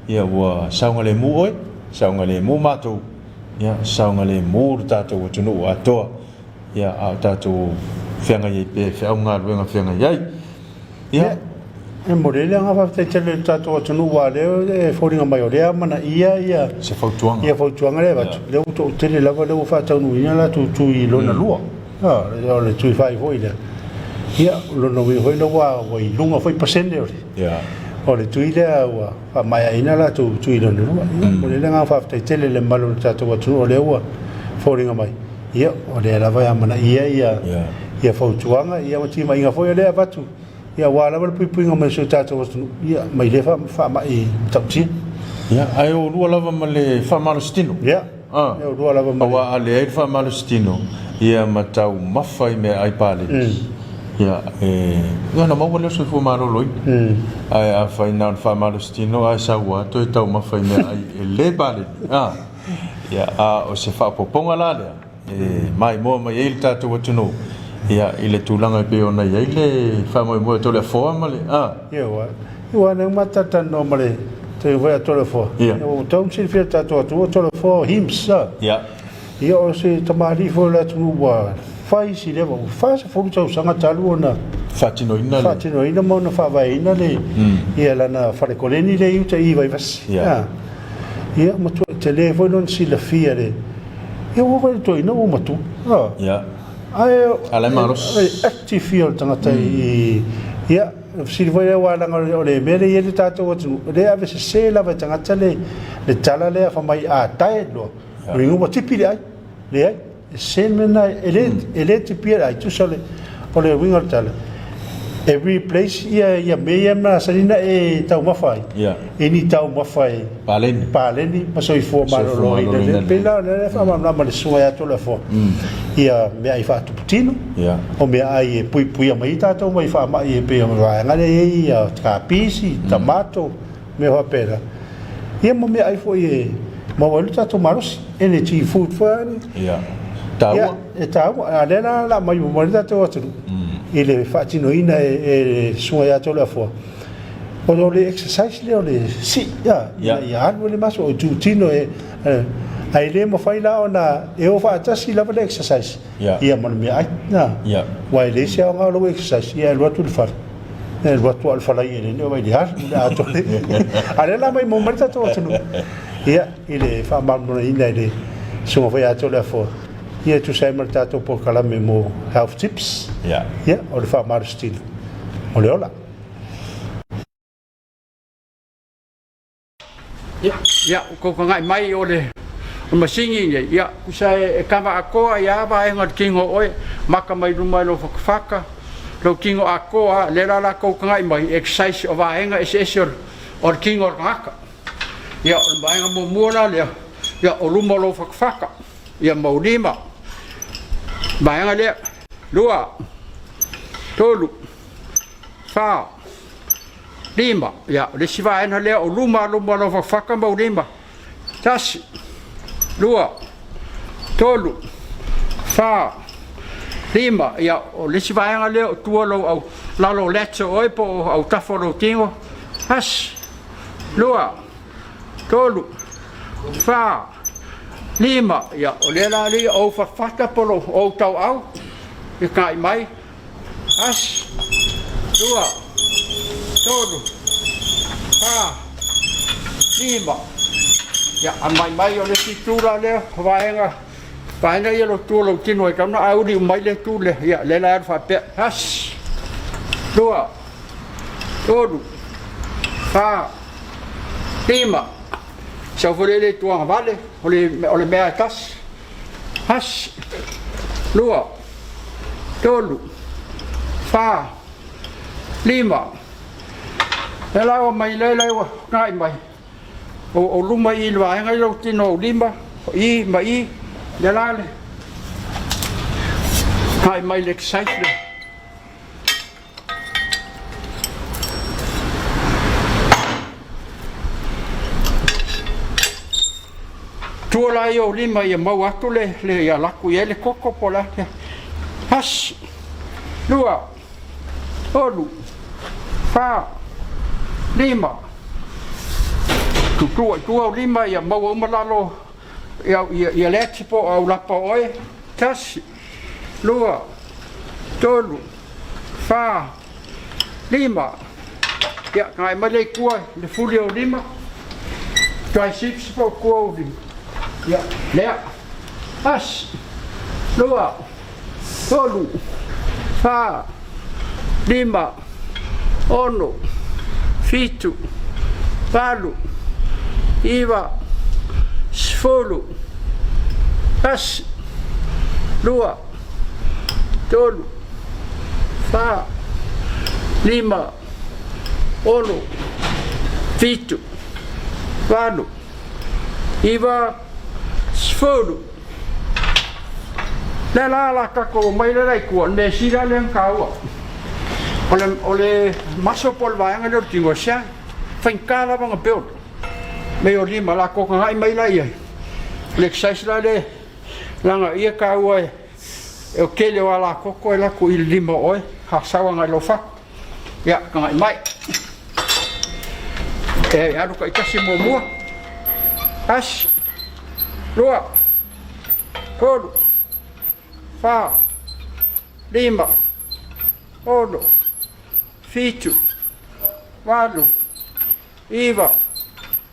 A: Ia ua saogalemu oe, saogalemu matou, ia saogalemu lo tatou atunuu atoa, ia a o tatou feagai ai pea i feau ma galuega feagai ai. Ia.
B: E momoli ai le agaga faafetai tele i lo tatou atunuu aua o lea e foliga mai o lea e amanaia ia
A: se fautuaga.
B: Ia fautuaga lea e avatu, lea ua toatele lava lea ua faataunuuina latou tui lona lua. O le tui fai foi lea. Ia, o lona uiga foi lea ua i luga foi pasene o le O le tui lea ua faamaeaina latou tui lona lua. Ia, momoli ai le agaga faafetai tele i le mamalu o le tatou atunuu o lea ua foliga mai. Ia, o lea lava e amanaia ia ia fautuaga ia ma timaiga foi o lea e avatu ia aua lava le puipuiga mai o si o tatou atunuu ia mai lea faamai matautia.
A: Ia, ae o lua lava ma le faamalositino.
B: Ia, e o lua lava ma le.
A: Aua a leai le faamalositino, ia ma taumafa i meaai paleni. Ia, e, ia ona maua lea o le soifua maloloina. Ae afai na o le faamalositino ae sau lava toe taumafa i meaai e le paleni, a, ia, a o se faaopoopoga la lea e maimoa mai ai le tatou atunuu, ia, i le tulaga e pei ona i ai le faamoemoe o Toleafoa ma le, a.
B: Ia, ua, ua lea ua matalanoa ma le taimi foi a Toleafoa.
A: Ia.
B: Ua tatau ona silafia e le tatou atunuu o Toleafoa o HIMS, a.
A: Ia.
B: Ia o se tamalii foi o le atunuu ua fai si leva, ua 40 tausaga talu ona
A: faatinoina le
B: faatinoina ma ona faavaeina le ia lana fale koleni lea i uta i Vaivasi.
A: Ia.
B: Ia matuai tele foi lona silafia le ia ua vaai le toeaina ua matua.
A: Ia.
B: Ae
A: A la e malosi.
B: E active ia o le tagata i ia fesili foi lea aua leaga o le mea lea e i ai le tatou atunuu, o lea e avesese lava e tagata le tala lea fai mai a diet loa Uiga ua tipi le ai. Leai, e sese le mea lena, e le, e le tipia le ai, tusa o le, o le uiga o le tala, e replace ia, ia mea ia masani ona e taumafa ai, i ni taumafa e
A: Paleni.
B: paleni ma soifua maloloina.
A: maloloina
B: E pei la o lea e faamalamalama e le susuga ia Toleafoa, ia meaai faatupu tino, o meaai e puipuia mai ai tatou mai faamai e pei o le vaega lea e i ai ia kapisi, tamato, mea faapena. Ia ma meaai foi e maua ai lo tatou malosi, energy food foi a le.
A: Ia. Taua.
B: Ia, e taua. A lea la la mai uma le tatou atunuu i le faatinoina e le susuga ia Toleafoa. O le exercise lea o le sii, ia, ina ia alu ai le maso, o itutino e, ae le mafai la ona e o faatasi lava le exercise ia ma le meaai. Aua e leai se aoga o lou exercise, ia e alu atu i le fale. E alu atu lava o le falai e le vaai i le alu le atoa. A o lea la maimau mai le tatou atunuu. Ia, i le faamalamalamaina e le Susuga foi ia Toleafoa, ia e tusa ai ma le tatou polokalame mo Health Tips, ia, o le faamalositino o le ola.
G: Ia, ia, ua tou tagai mai o le masini nei, ia, tusa e kava atoa ia vaega o le tino o oe, maka mai luma i lou fatafata, lou tino atoa, lea la la tou tagai mai, exercise o vaega eseese o le tino o le tagata. Ia, o le vaega muamua la lea, ia, o luma o lou fatafata, ia ma ou lima. Vaega lea, 2, 3, 4, 5. Ia, o le isi vaega lea o luma, luma o lou fatafata ma ou lima. 1, 2, 3, 4, 5. Ia, o le isi vaega lea o tua lou au, lalo o lats o oe po o autafa o lou tino. 1, 2, 3, 4, 5. Ia, o lea la alii o ou fatafata po o ou tauau, ia ta'i mai. Tasi, lua, tolu, fa, lima. Ia, aumai mai o le isi itu la lea, o vaega, vaega ia lo tua lou tino ai tau na auli uma mai le itu lea. Ia, lea la alu faapea. Tasi, lua, tolu, fa, lima. Sau foi lea i le itu agavale, o le, o le mea e tasi. Tasi, lua, tolu, fa, lima. Lea la ua mai lea lea ua ta'i mai. O, o luma i le vaega i lou tino o lima, o i ma i, lea la le ta'i mai le exercise lea. Tua la i ou lima ia maua atu le, le ia laku i ai le koko po o le a. Tasi, lua, tolu, fa, lima. Tutua i tua ou lima ia maua uma lalo ia, ia, ia le ati po o au lapa o oe. Tasi, lua, tolu, fa, lima. Ia, tagai mai lea i tua i le fuli o lima. Triceps po o tua o lima. Ia, lea. Tasi, lua, tolu, fa, lima, ono, fitu, valu, iva, sefulu, tasi, lua, tolu, fa, lima, ono, fitu, valu, iva, sefulu. Lea la la tatou omai lea la i tua, o le mea sili lava lea ona taua, o le, o le muscle po o le vaega lea o le tino e sea, faigata lava ona build. Mei o lima, la tou tagai mai la i ai. O le exercise la lea, leaga ia taua e, e o tele o alatoto e latou i le lima o oe, a sau agai lou fatu. Ia, tagai mai. E alu taitasi muamua. Tasi, lua, tolu, fa, lima, ono, fitu, valu, iva,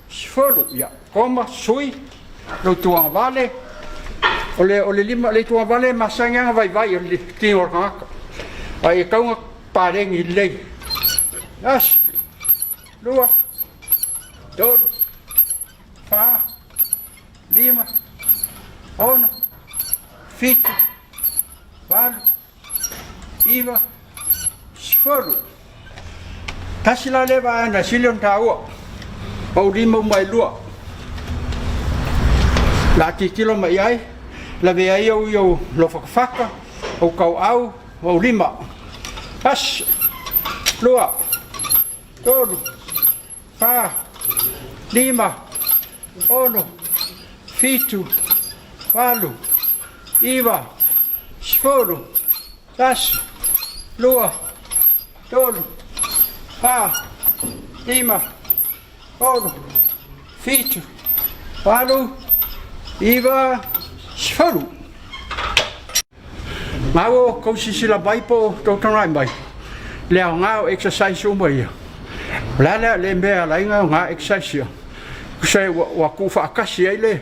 G: sefulu. Ia, koma, sui, lou tuagavale. O le, o le lima, le tuagavale e masani lava ona vaivai o le tino o le tagata. Ae e tatau ona paleni lelei. Tasi, lua, tolu, fa, lima, ono, fitu, valu, iva, sefulu. Tasi la lea vaega e sili ona taua, o ou lima uma e lua. O le a tilotilo mai i ai, lavea ai ou i ou lou fatafata, ou tauau, ou lima. Tasi, lua, tolu, fa, lima, ono, fitu, valu, iva, sefulu, tasi, lua, tolu, fa, lima, ono, fitu, valu, iva, sefulu. Maua kou silasila mai po o tou tagai mai. Le aoga o exercise uma ia, o le a lea le mea e ala ai ona aoga exercise ia? Tusa ai ua tuufaatasi ai le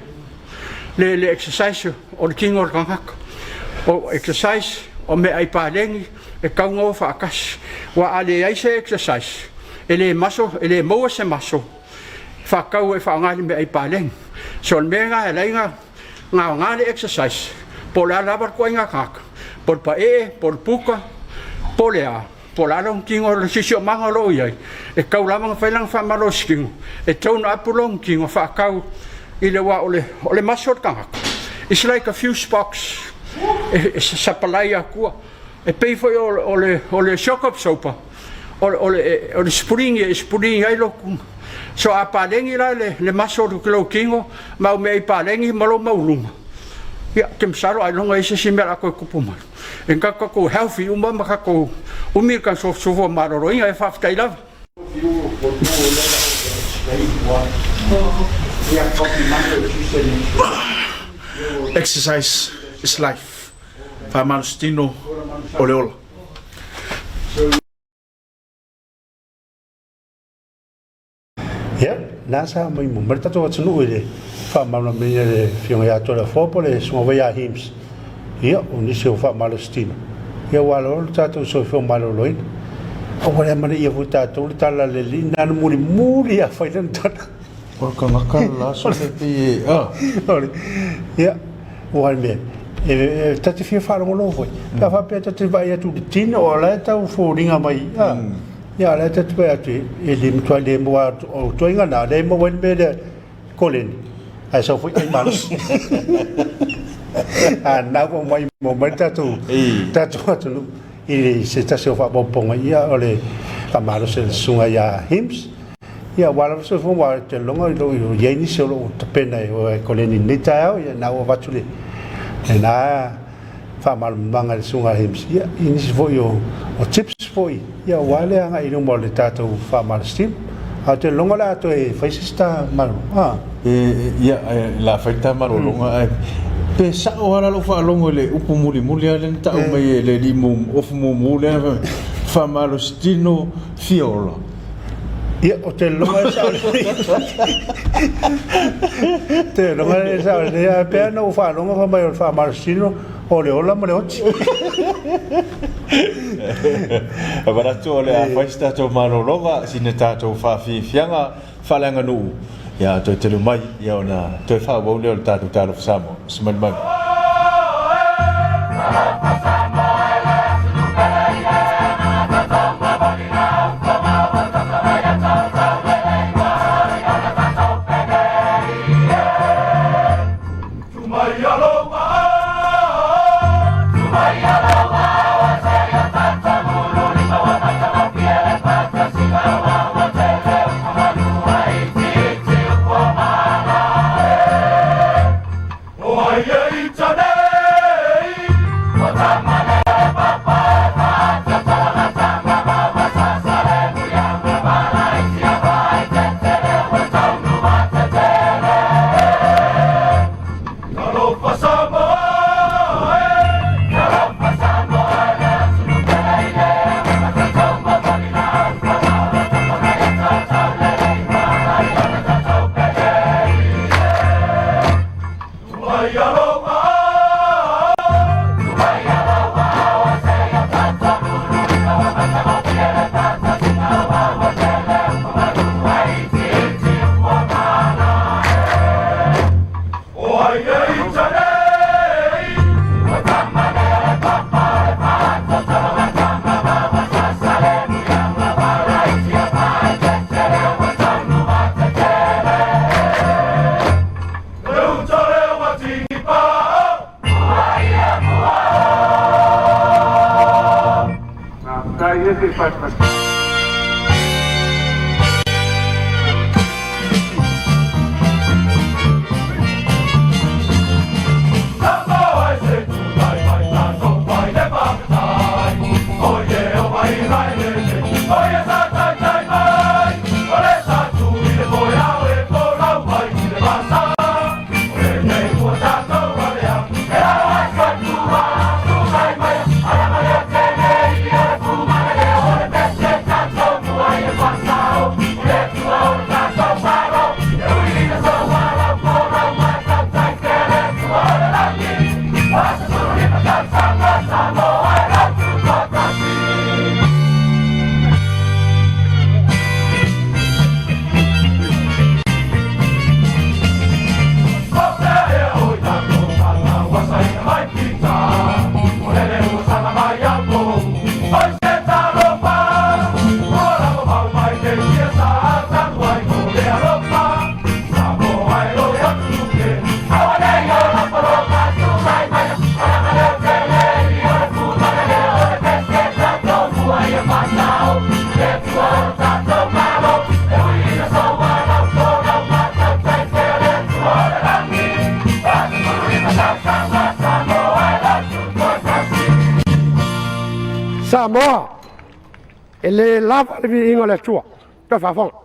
G: le le exercise o le tino o le tagata. O exercise o meaai paleni e tatau ona o faatasi. Aua a leai se exercise, e le maso, e le maua se maso e faatatau ai e faaaoga i le meaai paleni. So o le mea lena e ala ai ona aoga le exercise, po o le a lava le ituaiga tagata, po o le paee, po o le puta, po o le a, po o le a lona tino, le siosiomaga o lo o i ai, e tatau lava ona fai lana faamalositino, e tone up lona tino faatatau i le, aua o le, o le maso o le tagata, it's like a fuse box, e sapalai atua. E pei foi o le, o le shock absorber, o le, o le, o le spring e spring ai lou, so a paleni la le, le maso o lou tino, ma au mea i paleni ma lou maualuga, ia, ou te masalo ailoga e i ai se isi mea o le a toe tupu mai. E tatou healthy uma ma tatou umi le tatou soifua maloloina. E faafetai lava.
H: Exercise is life. Faamalositino o le ola.
B: Ia, na sa mai mo mai le tatou atunuu i le faamalamalamaina e le Afioga ia Toleafoa po o le Susuga foi ia Hims. Ia, o nisi o faamalositino, ia ua aloalo le tatou soifua maloloina. A ua le amanaia foi tatou le tala a le Alii na ana mulimuli lava fai lana tala.
A: O le tagata le la so le pei e, a.
B: O le, ia, aua le mea, e ta te fia faalogologo foi. Pe a faapea ta te vaai atu i le tino o la e tau foliga mai, a. Ia, o lea ta te vaai atu e le matua le maua o ituaiga na, lea e maua ai le mea lea koleni, ae sau foi ai malosi. A na ua mai maua mai le tatou tatou atunuu i se tasi o faamaopoopoga, ia o le faamalosi o le susuga ia Hims. Ia, ua lava soifua ua te logo i lou i ai nisi o lou tapena e koleni i lenei taeao, ia na ua avatu le lena faamalamalamaga i le Susuga Hims, ia, i nisi foi o, o tips foi, ia, aua le agai i luma o le tatou faamalositino. Ae ou te lagona o le a toe fai se isi ta malologa. Ah.
A: E, ia, e, la fai ta malologa, ae pe sa'o lava la lou faalogo i le upu mulimuli lava lea na ta'u mai e le alii ofu mumu lea, faamalositino fia ola.
B: Ia, o te loga e sao lelei. Te loga e sao lelei, ae pea na ou faalogo fai mai o le faamalositino o le ola ma le oti.
A: E manatu o le a fai se tatou malologa, sina tatou faafiafiaga faaleaganuu, ia toe telu mai, ia ona toe faaauau lea o le tatou Talofa Samoa. Smile mai.
I: Samoa, e le lava le viiga o le Atua. Toe faafofoga.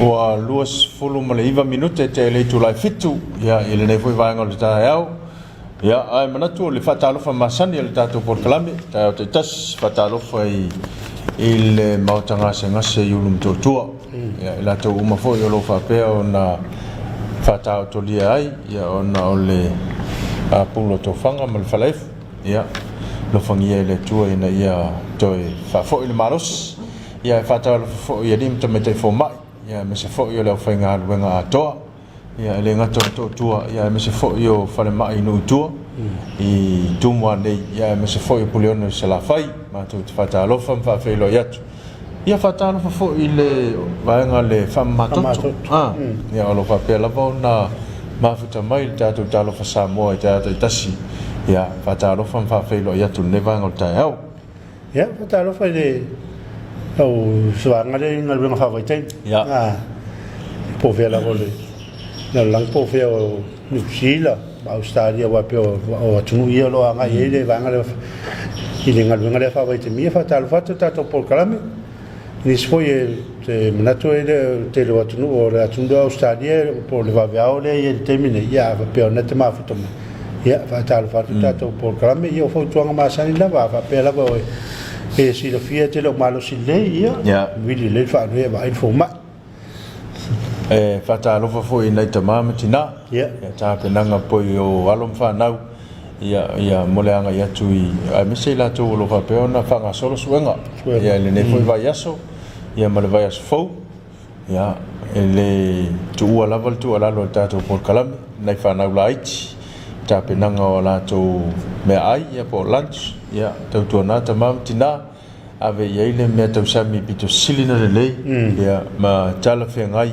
A: Ua 29 minute te le itula e fitu, ia, i lenei foi vaega o le taeao. Ia, ae manatu o le faatalofa masani a le tatou polokalame, taeao taitasi, faatalofa i i le maota gasegase i Ulumotootua. Ia, i latou uma foi o lo o faapea ona faataotolia ai, ia, ona o le pulu o tofaga ma le falaefu. Ia, alofagia e le Atua ina ia toe faafoi le malosi. Ia, e faatalofa foi i alii ma tamaitai fomai, ia, aemaise foi o le aufaigaluega atoa. Ia, e le gata o Motootua, ia, aemaise foi o falemai i nuu i tua, i Tumua nei, ia, aemaise foi o Puleono i Salafai. Matou te faatalofa ma faafeiloai atu. Ia, faatalofa foi i le vaega le faamamatoto. Ah, ia, o lo o faapea lava ona mafuta mai le tatou Talofa Samoa i taeao taitasi. Ia, faatalofa ma faafeiloai atu i lenei vaega o le taeao.
B: Ia, faatalofa i le au suaga lea i galuega faavaitaimi.
A: Ia.
B: Ah, po o fea lava o le lalolagi, po o fea o Niu Sila ma Ausetalia, aua pei o atunuu ia o lo o agai i ai le vaega lea i le galuega lea faavaitaimi. Ia, faatalofa atu i le tatou polokalame. Nisi foi e te manatu e le o le tele o atunuu o le atunuu lea o Ausetalia po o le vaveao lea e i ai i le taimi nei, ia a faapea o lena e te mafuta mai, ia faatalofa atu i le tatou polokalame. Ia o fautuaga masani lava, a faapea lava o e silafia e te le o malosi lelei, ia vili lelei le faanoe e vaai le fomai.
A: E faatalofa foi i nai tama ma tina, ia tapenaga poi o alo ma fanau, ia, ia, mo le agai atu i, aemaise i latou o lo o faapea ona faagasolo suega, ia, i lenei foi vaiaso, ia, ma le vaiaso fou, ia, e le tuua lava le tuualalo a le tatou polokalame, nai fanau laiti, tapenaga o a latou meaai, ia, po o lunch, ia, tautuana tama ma tina, Ave i ai le mea tausami pito sili ona lelei ia ma talafeagai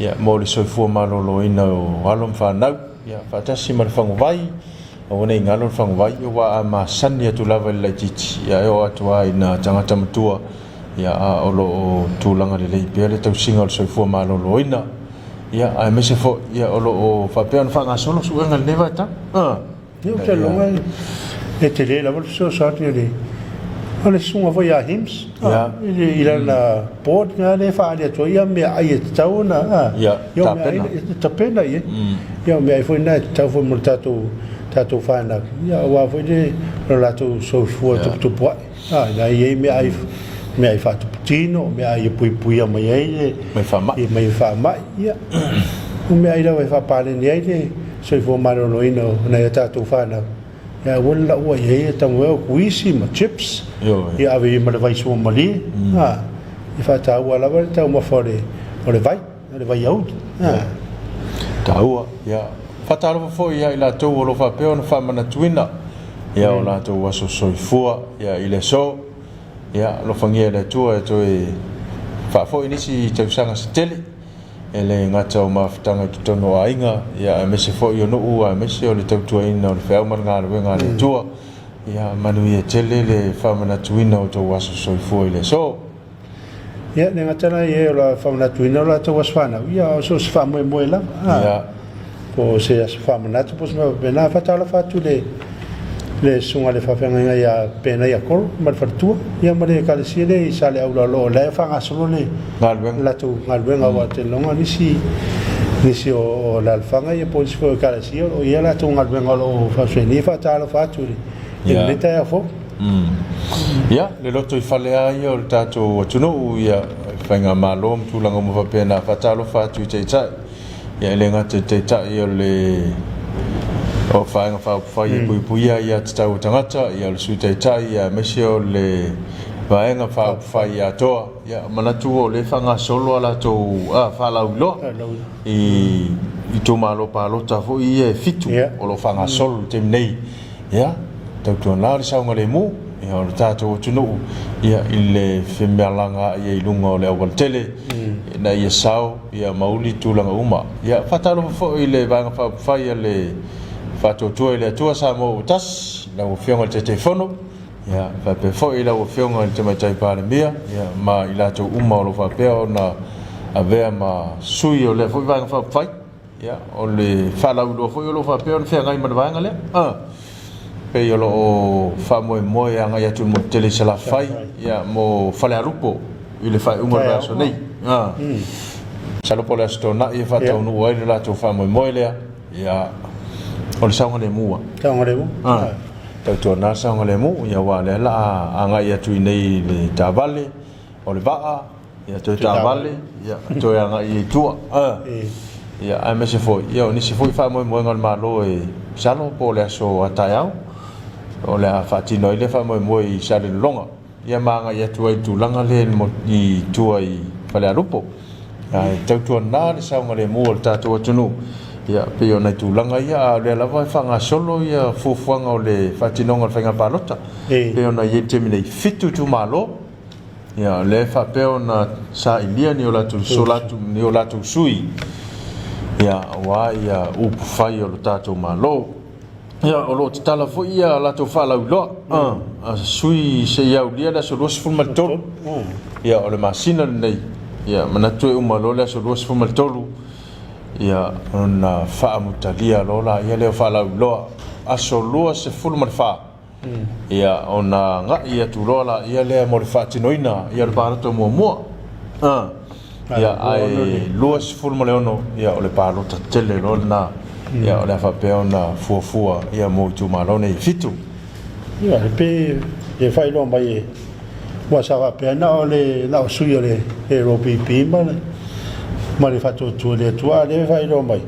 A: ia mo le soifua maloloina o alo ma fanau ia faatasi ma le faguvai. Aua ne i galo le faguvai aua a masani atu lava i le laitiiti ia e oo atu lava ina tagata matua ia a o lo o tulaga lelei pea le tausiga o le soifua maloloina ia aemaise foi ia o lo o faapea ona faagasolo suega i lenei vaitau.
B: Ia ou te lagona e tele lava le fesoasoani a le o le susuga foi ia Hims i lana board na lea e faaali atu ai ia meaai e tatau ona
A: ia tapena
B: tapena i ai. Ia o meaai foi na e tatau foi mo le tatou tatou fanau ia aua foi le lo latou soifua tuputupuae. Ina ia i ai meaai meaai faatupu tino, meaai e puipuia mai ai le
A: mai faamai
B: mai faamai ia o meaai lava e faapaleni ai le soifua maloloina o nai a tatou fanau, ia aua le laua i ai e tago ai o kuisi ma chips, ia ave i ai ma le vai suamalie, a, e faataua lava le taumafa o le, o le vai, o le vaiauli, a.
A: Taua, ia. Faatalofa foi ia i latou o lo o faapea ona faamanatuina ia o latou aso soifua ia i le aso. Ia alofagia e le Atua e toe faafoi nisi tausaga se tele. E le gata o mafutaga i totonu o aiga, ia aemaise foi o nuu, aemaise o le tautuaina o le feau ma le galuega a le Atua. Ia manuia tele le faamanatuina o tou aso soifua i le aso.
B: Ia, le gata la i ai o la faamanatuina o latou aso fanau, ia o so o se faamoemoe lava.
A: Ia.
B: Po o se aso faamanatu po o se mea faapena. Faatalofa atu i le le susuga i le faafeagaiga ia Penaia Koro ma le faletua, ia ma le ekalesia lea i Saleaula o lo o la e faagasolo le
A: galuega,
B: latou galuega aua ou te lagona nisi nisi o, o alaalafaga ia po o nisi foi o ekalesia o lo o i ai latou galuega o lo o faasoasoaina. Ia faatalofa atu i le lenei taeao fou.
A: Ia, le lotoifale lava ia o le tatou atunuu, ia, faigamalo ma tulaga uma faapena, faatalofa atu i Taitai. Ia e le gata i Taitai o le o Vaega Faaupufai e Puipuia Aia Tatau a Tagata, ia o le Sui Taitai, ia aemaise o le Vaega Faaupufai atoa. Ia manatu o lea e faagasolo a latou faalauiloa i itumalo palota foi ia e fitu o lo o faagasolo i le taimi nei. Ia, tautuana le saogalemu ia, o le tatou atunuu ia, i le femealagaai ai i luga o le aualatele ina ia sao ia, ma uli tulaga uma. Ia, faatalofa foi i le Vaega Faaupufai a le Faatuatua i le Atua Samoa ua Tasi, lau Afioga i le Taitaifono, ia, faapea foi i lau Afioga i le Tamaitai Palemia, ia, ma i latou uma o lo o faapea ona avea ma sui o lea foi Vaega Faaupufai. Ia, o le faalauiloa foi o lo o faapea ona feagai ma le vaega lea. A, pei o lo o faamoemoe e agai atu i le motu tele i Salafai, ia, mo Falealupo i le faaiuga o le vaiaso nei. A, masalo po o le Aso Toonai e faataunuu ai le latou faamoemoe lea. Ia, O le saogalemu lava.
B: Saogalemu.
A: Ah. Tautuana le saogalemu, ia aua o lea o le a agai atu i inei i le taavale, o le vaa, ia toe taavale, ia toe agai i tua. Ah. Ia aemaise foi, ia o nisi foi faamoemoega o le Malo e masalo po o le aso a taeao o le a faatino ai lea faamoemoe i Salelologa. Ia ma agai atu ai i le tulaga lea i tua i Falealupo. Ae tautuana le saogalemu o le tatou atunuu, ia pei o nai tulaga ia, a o lea lava e faagasolo ia fuafuaga o le faatinoga o le faiga palota. E pei ona i ai i le taimi nei, 7 itumalo, ia o lea e faapea ona sailia ni o latou, so latou, ni o latou sui, ia aua ia upufai o le tatou Malo. Ia, o lo o tatala foi a latou faalauiloa a sui se i aulia le aso 23 ia, o le masina lenei. Ia, manatu e uma loa le aso 23, ia, ona faamutalia loa laia lea o faalauiloa. Aso 24, ia, ona agai atu loa laia lea mo le faatinoina ia o le palota muamua. Ia, ae 26, ia, o le palota tele loa lena, ia, o le a faapea ona fuafua, ia, mo itumalo nei e 7.
B: Ia, e pei e faailoa mai e ua sa faapea na o le na o sui o le LPP ma le ma le faatuatua i le Atua, a o lea e faailoa mai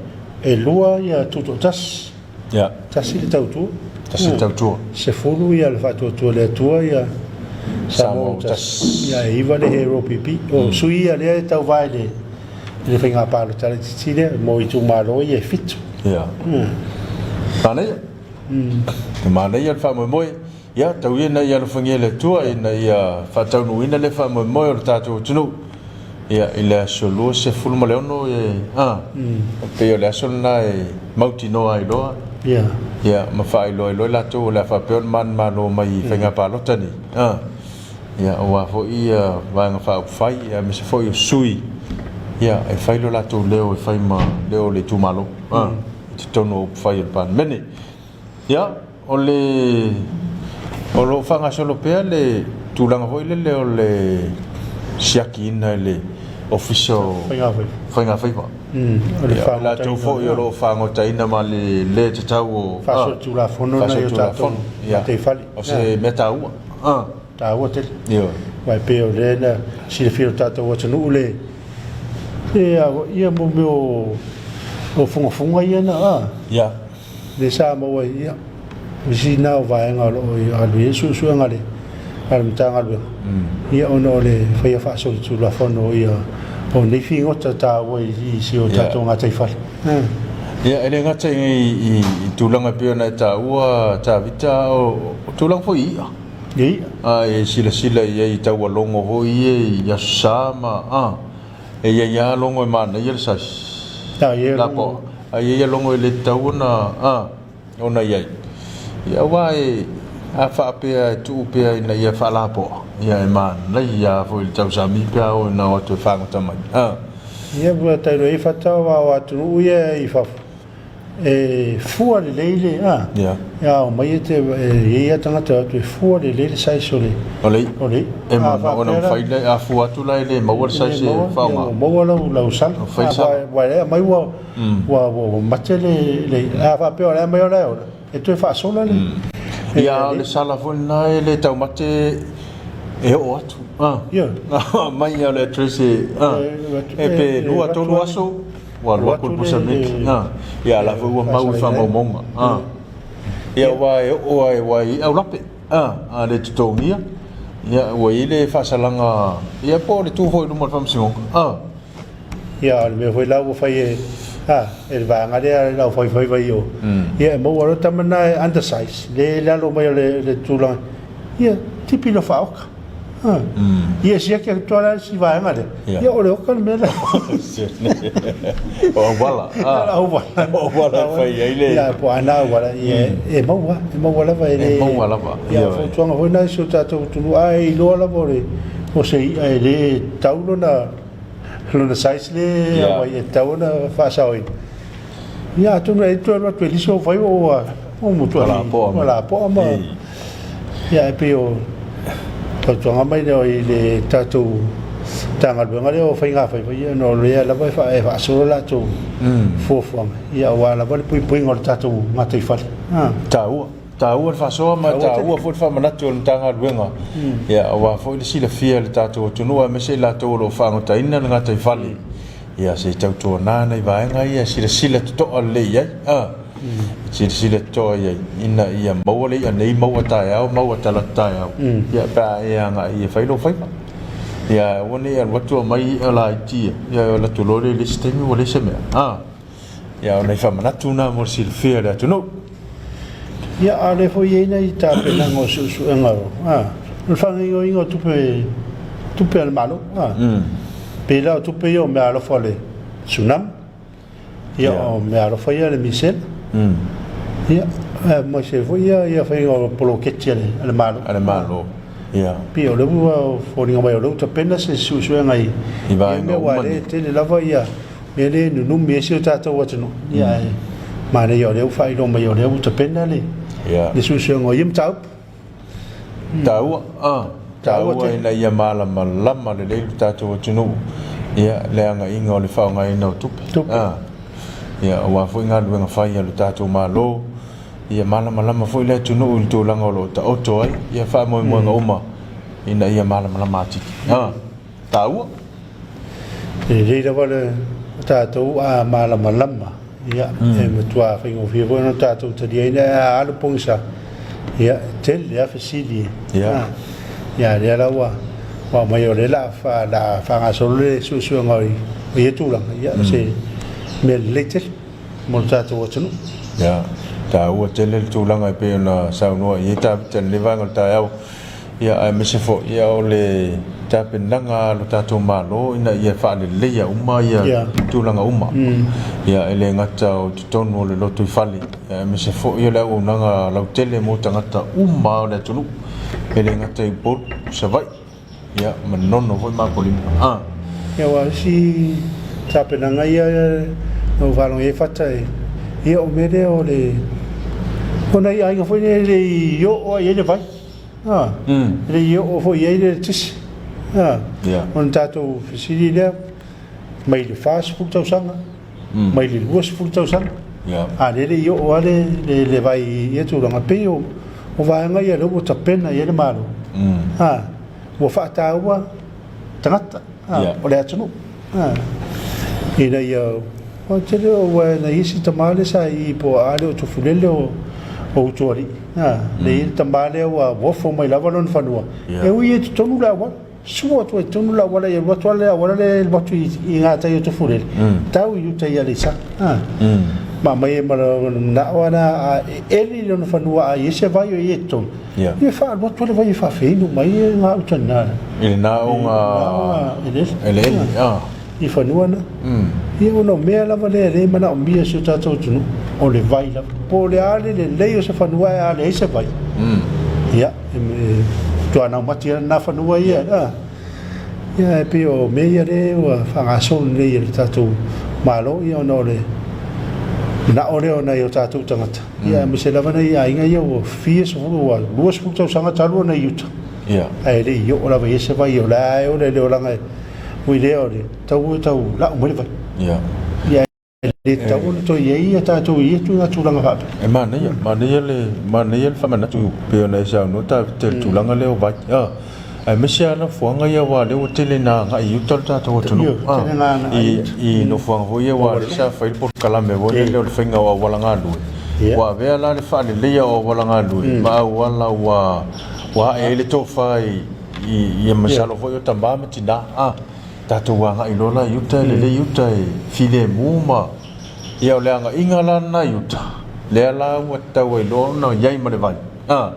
B: e lua ia tutoatasi.
A: Ia.
B: Tasi le tautua.
A: Tasi le tautua.
B: 10 ia le faatuatua le Atua ia Samoa ua tasi. Ia e 9 le Hero PP. O sui ia lea e tauva i le i le faiga palota laitiiti lea mo itumalo ia e 7.
A: Ia. Manaia. Manaia le faamoemoe. Ia, tau ia ina ia alofagia e le Atua ina ia faataunuuina lea faamoemoe o le tatou atunuu, ia, i le aso 26 e, a, e pei o le aso lena e mautinoa ai loa, ia, ma faailoa ai loa i latou o le a faapea ona manumalo mai i faiga palota nei, a, ia, aua foi ia Vaega Faaupufai, ia, aemaise foi o sui, ia, e fai lo latou leo e fai ma leo o le itumalo, a, i totonu o upufai o le Palemene. Ia, o le o lo o faagasolo pea le tulaga foi lele o le siakiina e le Ofisa o Faigafaiva.
B: O le
A: Ia, latou foi o lo o fagotaina ma le le tatau o
B: faasolitulafono nai o tatou gataifale.
A: O se mea taua.
B: Taua tele.
A: Ioe.
B: Aua e pei o lea na silafia e lo tatou atunuu le ia mo mea o fugafuga ia na a.
A: Ia.
B: Lea sa maua ai, ia, o isi na o vaega o lo o alu i ai suesuega a le a le Matagaluega, ia ona o le faia faasolitulafono ia o nei figota taua i si o tatou gataifale.
A: Ia, e le gata i tulaga e pei ona e taua, Tavita, o tulaga foi i i'a.
B: I i'a.
A: A e silasila i ai i taualogo foi ia i Aso Sa ma, a, e i ai lava logo e manaia le size.
B: A i ai
A: logo. A i ai logo e le tatau ona, a, ona i ai. Ia, aua e, a faapea e tuu pea ina ia faalapoa, ia e manaia lava foi i le tausami pe a oo ina o atu e fagota mai. A.
B: Ia, ua tailo ai fata aua o atunuu ia i fafo, e fua lelei le a
A: e
B: ao mai e te e i ai a tagata o atu e fua lelei le size o le
A: o le
B: o le
A: e mana ona mafai le a fua atu la e le maua le size e faaaoga
B: ua maua lau lau sala
A: fai sala
B: ua le aumai ua ua ua mate le le a faapea o le aumai o la e ola e toe faasola le
A: Ia, o le sala foi lena e le taumate e oo atu. Mai o le address e, e pe 2, 3 aso ua alu atu le pusa miliki. Ia, la foi ua mau i faamaumauga. Ia, aua e oo lava aua e i ai aulape, a le totogia, ia, ua i ai le faasalaga, ia, po o le tu foi i luma o le faamasinoga.
B: Ia, o le mea foi la ua fai e, a, e le vaega lea a le aufaifaiva i o, ia e maua loa tama na e undersize, le i lalo mai o le, le tulaga, ia, tipi loa faaoka. A, ia siaki atu lava la si vaega lea, ia o le oka le mea lea.
A: O auala,
B: a. Auala.
A: O auala e fai ai le.
B: Ia, po o a na auala, ia, e maua, e maua lava e le.
A: E maua lava.
B: Ia, o fautuaga foi na i si o tatou atunuu, a e iloa lava o le, o se i'a e le tau lona lona size le aumai e tatau ona faasaoina. Ia atonu e toe alu atu e lisi ou fai ua ua mutuai ua lapoa ma ia e pei o fautuaga mai lea i le tatou Matagaluega lea o Faigafaiva, ia ona o lea lava e faasolo latou fuafuaga, ia aua lava le puipuiga o le tatou gataifale.
A: Taua. Taua le faasoa ma e taua foi le faamanatu a le Matagaluega, ia aua foi le silafia e le tatou atunuu aemaise i latou o lo o faagotaina le gataifale, ia se i tautuana nai vaega ia e silasila totoa lelei i ai, a, silasila totoa i ai ina ia maua le i'a nei, maua taeao, maua talaatu taeao, ia pe a e agai e fai lou faiva. Ia aua ne i alu atu aumai i'a laiti ia, ia alu atu loa lea i le isi taimi ua leai se mea, a. Ia, o nai faamanatu na mo le silafia e le atunuu.
B: Ia, a o lea foi e i ai nai tapenaga o suesuega o, a, o le faagaoioiga o tupe, tupe a le Malo, a. Pei la o tupe ia o meaalofa a le Tsunami, ia o meaalofa ia a le Misela, ia, aemaise foi ia, ia faiga o poloketi a le, a le Malo.
A: A le Malo. Ia.
B: Pei o lea ua foliga mai o lea ua tapena se suesuega i,
A: I vaega
B: ia mea,
A: uma
B: aua o lea
A: nei.
B: e tele lava ia mea lea e nunumi ai si o tatou atunuu, ia ae manaia o lea ua faailoa mai o lea ua tapena le
A: Ia.
B: le suesuega o ia mataupu.
A: Taua, a,
B: Taua
A: taua
B: tele.
A: ina ia malamalama lelei lo tatou atunuu, ia, le agaiga o le faaaogaina o tupe.
B: Tupe.
A: A, ia, aua foi galuega fai a lo tatou Malo, ia malamalama foi le atunuu i le tulaga o lo o taoto ai ia faamoemoega uma ina ia malamalama atili. A, taua.
B: E lelei lava le tatou a malamalama, ia, e matua faigofie foi ona tatou taliaina ae a alu pogisa, ia, e tele lava fesili.
A: Ia.
B: Ia, lea la ua aumai o lea la a faagasolo le suesuega o ia tulaga, ia, o se mea lelei tele mo le tatou atunuu.
A: Ia, taua tele le tulaga e pei ona saunoa i ai Tavita i lenei vaega o le taeao. Ia, aemaise foi ia o le tapenaga a lo tatou Malo ina ia faaleleia uma ia tulaga uma. Ia, e le gata o totonu o le lotoifale, ia, aemaise foi o le auaunaga lautele mo tagata uma o le atunuu, e le gata i Upolu, Savaii, ia, Manono foi ma Apolima. A.
B: Ia, aua o isi tapenaga ia na ou faalogo i ai Fata, ia o mea lea o le, o nai aiga foi lea e le i oo lava i ai le vai. A, e le i oo foi i ai le eletise. A, ona tatou fesili lea, mai le 40 tausaga, mai le 20 tausaga, a lea e le i oo lava le vai i ia tulaga. E pei o vaega ia lea ua tapena i ai le Malo, a, ua faataua tagata o le atunuu ina ia o tele o ua na isi tama le sa i po a le o Tufulele o Utualii le i tama lea ua ofo mai lava lona fanua e ui e totonu le auala sua atu ai totonu le auala ia alu atu le auala le alu atu i gatai o Tufulele tau i uta i Aleisa ma aumai ai ma lona manao ana e eli lona fanua a i ai se vai o i ai totonu Ia faalu atu le vai e faafeinu mai e gauta lena.
A: I lena oga eleele.
B: I fanua na. Ia ona o mea lava lea e le manaomia e si o tatou atunuu, o le vai lava. Po o le a le lelei o se fanua ae a leai se vai, ia, e matua naumati lava lena fanua ia. Ia, e pei o mea ia lea ua faagasolo nei e le tatou Malo, ia ona o le manao lea o nai o tatou tagata, ia aemaise lava nai aiga ia ua fia sefulu, ua 20 tausaga talu ona i uta, ae le i oo lava i ai se vai, o la e ola i le olaga ui lea o le tau e tau lau mai le vai. Ia, e le tatau ona toe i ai ia tatou i ia tulaga faapea.
A: E manaia, manaia le, manaia le faamanatu pei ona e saunoa Tavita i le tulaga lea o vai. A, aemaise lava nofoaga ia aua o lea ua tele ina agai i uta le tatou atunuu.
B: Ioe, tele ina agai i uta.
A: I nofoaga foi ia aua o lea sa fai le polokalame foi lele o le faiga o auala galue. Ua avea la le faaleleia o auala galue ma auala ua ua ae ai le tofa i i masalo foi o tama ma tina. A. Tatou agai loa la i uta, e lelei uta e filemu ma, ia o le agaiga la lena i uta, lea la ua tatau ai loa ona i ai ma le vai. A,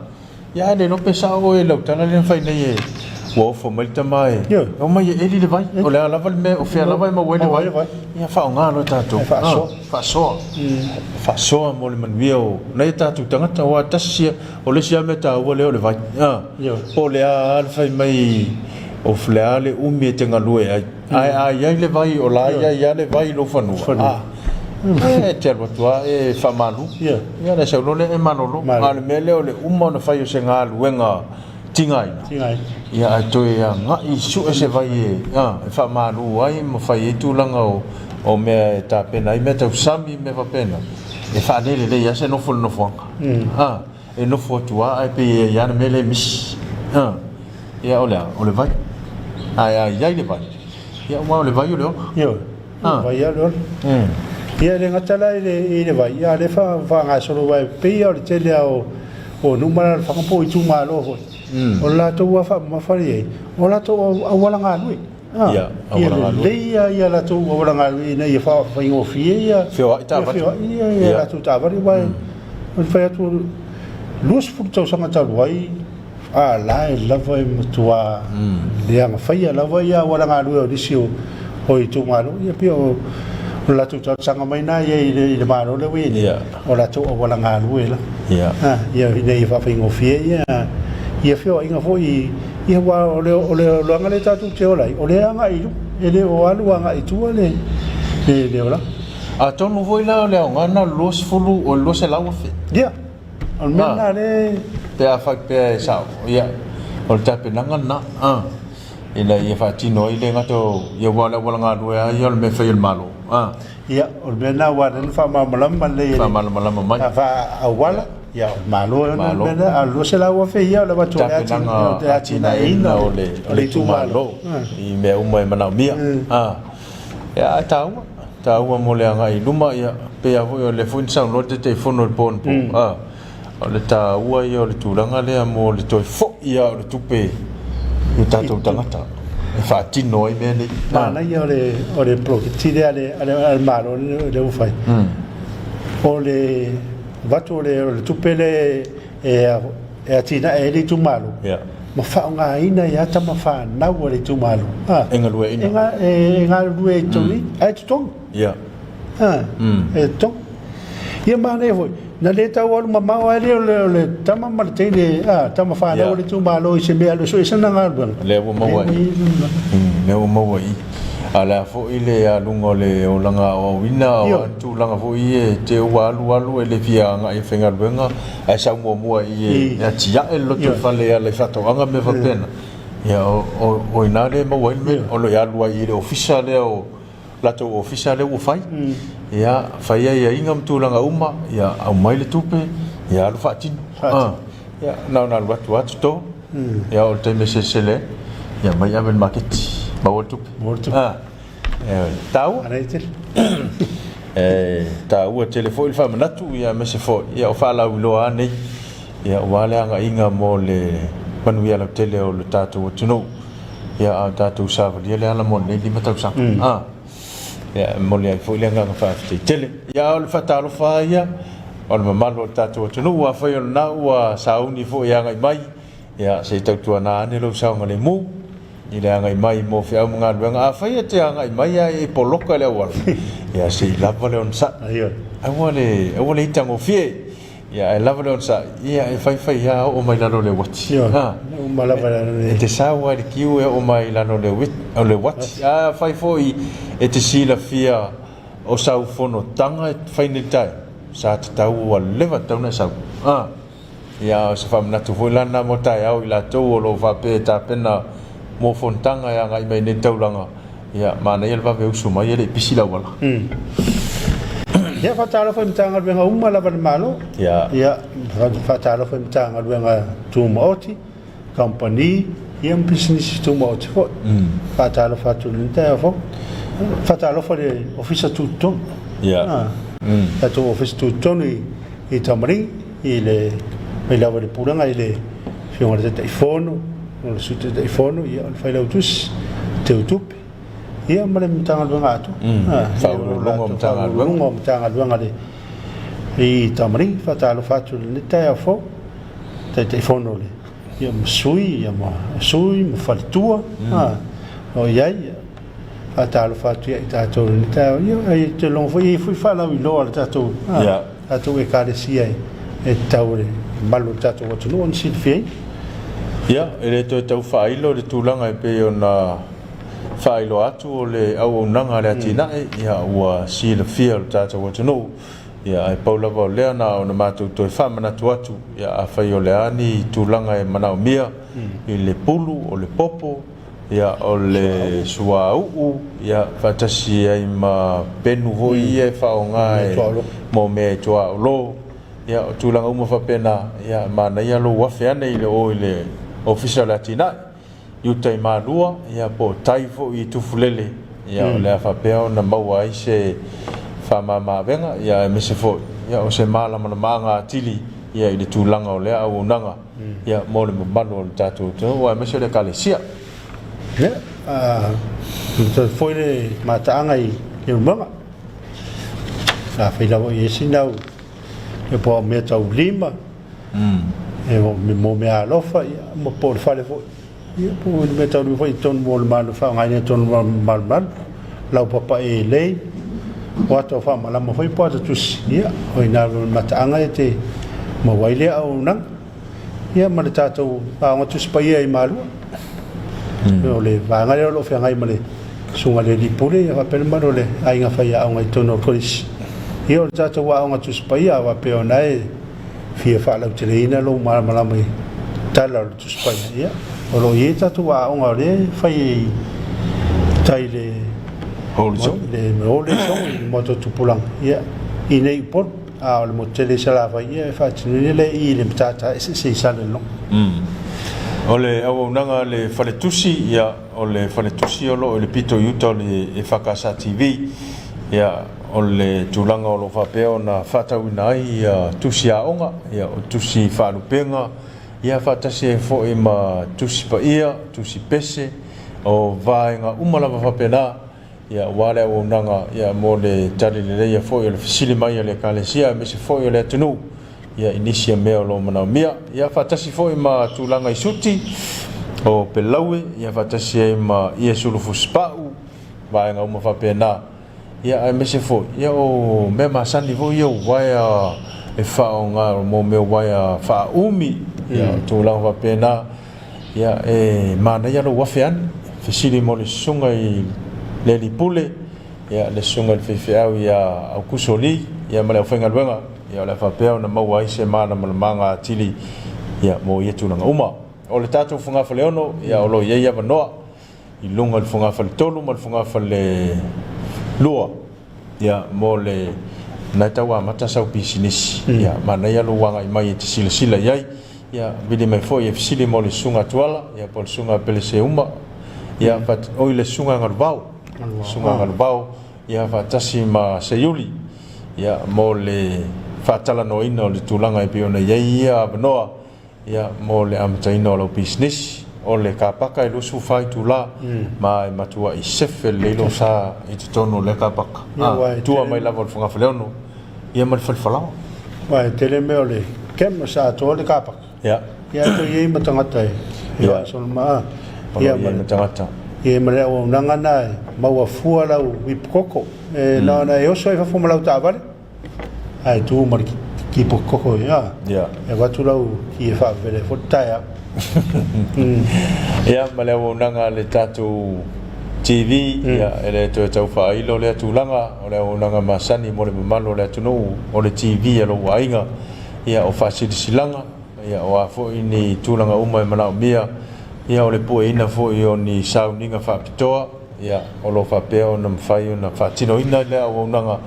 A: ia ae le iloa pe sao oe i lau tala lea na fai nei e, ua ofo mai le tama e, omai e eli le vai, o le a lava le mea, o fea lava e maua ai le vai, ia faaaoga loa e tatou.
B: Faasoa.
A: Faasoa. Faasoa mo le manuia o nai o tatou tagata, aua tasi ia, O le isi lava mea taua lea o le vai. Po o le a lava le fai mai o le a le umi e te galue ai, ae a i ai le vai o la e i ai lava le vai i lou fanua, e te alu atu lava e faamalu. Ia ona e sau loa lea e malolo. A o le mea lea o le uma ona fai o se galuega Tigaina.
B: Tigaina.
A: Ia, ae toe agai sue se vai e, a, e faamalu ai ma fai ai tulaga o, o mea e tapena ai mea tau sami ma mea faapena, e faalele lelei lava se nofo i le nofoaga. A, e nofo atu lava ae pei e i ai lava le mea lea e misi. A, ia o le a? O le vai. Ae a i ai le vai, ia aua o le vai o le ola.
B: Ioe, o le vai lava o le ola. Ia e le gata la i le, i le vai, a o lea e faagasolo aua e pei lava o le tele lava o, o nuu ma alaalafaga po o itumalo foi, o le latou lava faamamafa lea i ai, o latou auala galue.
A: Ia,
B: Ia
A: auala galue.
B: lelei lava ia latou auala galue ina ia faafaigofie ia
A: Feoai taavale.
B: Ia feoai ia latou taavale aua e fai atu 20 tausaga talu ai, A la e lava e matua leaga faia lava ia auala galue o nisi o itumalo, ia pei o le latou talosaga mai na ia i le Malo lea ua i ai nei, o latou auala galue la. Ia ina ia faafaigofie ia ia feoaiga foi ia aua o le o le olaga lea tatou te ola ai, o lea e agai i luma, e le o alu agai i tua le le olaga.
A: Atonu foi la o le aoga na o le 20 o le 200,000.
B: Ia. O le mea lena lea.
A: Pe a fai pea e sao, ia, o le tapenaga lena, a, ina ia faatino ai le gata o, ia aua o le auala galue lava ia o le mea e fai e le Malo, a.
B: Ia, o le mea lena aua o lea na faamalamalama lelei e le.
A: Faamalamalama mai.
B: Faa-auala, ia, o le Malo e ona le mea lea, a o le 200,000 ia o le avatu o le
A: Tapenaga atinaeina o le itumalo i mea uma e manaomia, a. Ia, ae taua. Taua mo le agai i luma, ia, pei lava foi o lea foi na saunoa le Taitaifono i le po anapo, a, o le taua ia o le tulaga lea mo le toe foi lava o le tupe i o tatou tagata e faatino ai mea nei.
B: Manaia o le, o le poloketi lea a le, a le, a le Malo lea ua fai, o le avatu o le, o le tupe lea e, e atinae ai le itumalo,
A: yeah.
B: ma faaaogaina ai lava tama fanau a le itumalo.
A: Ah, e galueaiina.
B: E, ga, e, e galulue ai totonu mm. ae totogi.
A: Yeah.
B: Ah, mm. E totogi. Ia manaia foi, na le tau alu mamao ai lea o le, o le tama ma le teine, ah, tama fanau yeah. a le itumalo i se mea alu e sue sana galuega.
A: Lea ua maua i. Lea ua maua i. A o le a foi le aluga o le olaga aoaoina, o a ni tulaga foi ia e te ua alu alu e le fia agai e faigaluega ae sau muamua i e atiae le lotoifale e ala i faatoaga ma mea faapena. Ia o i ina lea e maua ai le mea, o lo o alu ai i le ofisa lea o latou ofisa lea ua fai. Ia fai aiaiga ma tulaga uma, ia aumai le tupe, ia alu faatino. Ia, na ona alu atu lava toto. Ia, o le taimi e selesele ai, ia mai ave i le maketi, maua le tupe.
B: Maua le tupe.
A: Ah, e taua.
B: Manaia tele.
A: E taua tele foi le faamanatu, ia aemaise foi, ia o faalauiloa lava nei, ia aua le agaiga mo le manuia lautele o le tatou atunuu, ia a o tatou savalia le ala mo lenei 5 tausaga. Ah. Ia, e momoli ai foi le agaga faafetai tele. Ia, o le faatalofa lava ia o le mamalu o le tatou atunuu. Afai o lena ua sauni foi e agai mai, ia, se i tautuana ane lou saogalemu i le agai mai mo feau ma galuega. Afai e te agai mai ae e poloka i le auala, ia, se i lava le onosai. Aua le, aua le itagofie. Ia, ae lava le onosai, ia, e faifai lava oo mai lalo o le uati.
B: Ioe, uma lava i lalo o le.
A: E te sau lava i le kiu e oo mai i lalo o le uati. A fai foi e te silafia o sau fonotaga e fai nei taeao, sa tatau ua leva tatau ona e sau. A, ia, o se faamanatu foi la lena mo taeao i latou o lo o faapea e tapena mo fonotaga e agai mai nei taulaga. Ia, manaia le vave usu mai e le i pisi le auala.
B: Ia, faatalofa i Matagaluega uma lava a le Malo.
A: Ia.
B: Ia, faatalofa i Matagaluega Tumaoti, Kamupani, ia ma Pisinisi Tumaoti foi. Faatalofa atu i lenei taeao fou. Faatalofa i le Ofisa Tutotonu.
A: Ia.
B: Tatou Ofisa Tutotonu i Tamarigi, i le, mai lava i le Pulega i le Afioga i le Taitaifono, o le Sui Taitaifono, ia, o le Failautusi, Teutupe, ia ma le Matagaluega atoa.
A: Faauluuluga o Matagaluega.
B: Faauluuluga o Matagaluega le, i Tamarigi, faatalofa atu i lenei taeao fou, Taitaifono le, ia ma sui, ia ma sui ma faletua, o i ai, ia, faatalofa atu ia i tatou i lenei taeao, ia, ai te logo foi, e i ai foi faalauiloa a le tatou, tatou Ekalesia e tatau e le mamalu o le tatou atunuu ona silafia ai.
A: Ia, e le toe tau faailo le tulaga e pei ona faailoa atu o le auaunaga a le atinae, ia, ua silafia e le tatou atunuu. Ia, ae pau lava o lea na ona matou toe faamanatu atu, ia, afai o le a ni tulaga e manaomia i le pulu, o le popo, ia, o le suauu, ia, faatasi ai ma penu foi ia e faaaoga e mo mea e tuaolo, ia, o tulaga uma faapena, ia, manaia lou afe ane i le o i le Ofisa o le Atinae. i uta i Malua, ia po o tai foi i Tufulele, ia o le a faapea ona maua ai se faamama-avega, ia aemaise foi ia o se malamalamaaga atili ia i le tulaga o lea auaunaga ia mo le mamalu o le tatou atunuu aemaise o le Ekalesia.
B: Ia, a foi le mataaga i Leulumoega. Afai lava i ai sina au ia po o mea tau lima, e mo mea alofa, ia, ma po o le fale foi, ia, po o le mea tau lima foi i totonu mo le malo, faaaogaina i totonu o le malumalu, laupapa e lei, o ata o faamalama foi po o ata tusi, ia, o i ina le mataaga e te maua ai lea auaunaga. Ia ma le tatou aoga Tusi Paia i Malua. O le vaega lea o lo o feagai ma le Susuga i le Alii Pule ia faapea le mamalu o le aiga faiaoga i totonu o le Kolisi. Ia o le tatou aoga Tusi Paia a faapea o na e fia faalauteleina lou malamalama i tala o le Tusi Paia, ia o lo o i ai tatou aoga o lea e fai i tai le Horizon i le Maota o Tupulaga, ia i nei Upolu. A o le motu tele i Salafai, ia e faatinoina lea i i le matata eseese i Salelologa.
A: O le auaunaga a le Faletusi, ia, o le Faletusi o lo o i le pito i uta o le EFKS TV, ia, o le tulaga o lo o faapea ona faatauina ai ia tusi aoga, ia, o tusi faalupega, ia, faatasi ai foi ma tusi paia, tusi pese, o vaega uma lava faapena. Ia, aua le auaunaga, ia, mo le tali leleia foi o le fesili mai a le Ekalesia aemaise foi o le atunuu, ia, i nisi o mea o lo o manaomia. Ia, faatasi foi ma tulaga i suti o pelaue, ia, faatasi ai ma ie sulufusipau, vaega uma faapena. Ia, aemaise foi, ia, o mea masani foi ia o uaea e faaaoga mo mea o uaea faaumi, ia, o tulaga faapena. Ia, e manaia lou afe ane, fesili mo le susuga i le alii pule, ia, le susuga i le faifeau ia Aukuso Lee, ia, ma le aufaigaluega, ia, o le a faapea ona maua ai se malamalamaaga atili, ia, mo ia tulaga uma. O le tatou fogafaleono, ia, o lo o i ai avanoa i luga o le fogafaletolu ma le fogafalelua, ia, mo le na e tau amata sau pisinisi, ia, manaia lou agai mai e te silasila i ai, ia, vili mai foi e fesili mo le susuga a Tuala, ia, po o le susuga a Peleseuma, ia, oi le susuga a Galuvao, susuga a Galuvao, ia, faatasi ma Seiuli, ia, mo le faatalanoaina o le tulaga e pei ona i ai ia avanoa, Ia, mo le amataina o lau pisinisi, o le kapaka e 24 itula, ma e matuai sefe lelei lou sa i totonu o lea kapaka. A, tua mai lava o le fogafaleono, ia ma le fale falaoa.
B: Aua e tele mea o le camera sa atoa le kapaka.
A: Ia.
B: Ia, e toe i ai ma tagata e faasoloma, a.
A: O lo o i ai ma tagata.
B: Ia, ma le auaunaga na e maua fua lau ipukoko. E na ona e oso ai fafo ma lau taavale. Ae tu ma le ki pokoko ia.
A: E
B: avatu lau ki e faavevele ai foi le taeao.
A: Ia, ma le auaunaga a le tatou TV, ia, e le toe tau faailo lea tulaga, o le auaunaga masani mo le mamalu o le atunuu, o le TV a lou aiga, ia, o faasilasilaga, ia, o a foi ni tulaga uma e manaomia, ia, o le pueina foi o ni sauniga faapitoa, Ia, o lo o faapea ona mafai ona faatinoina lea auaunaga,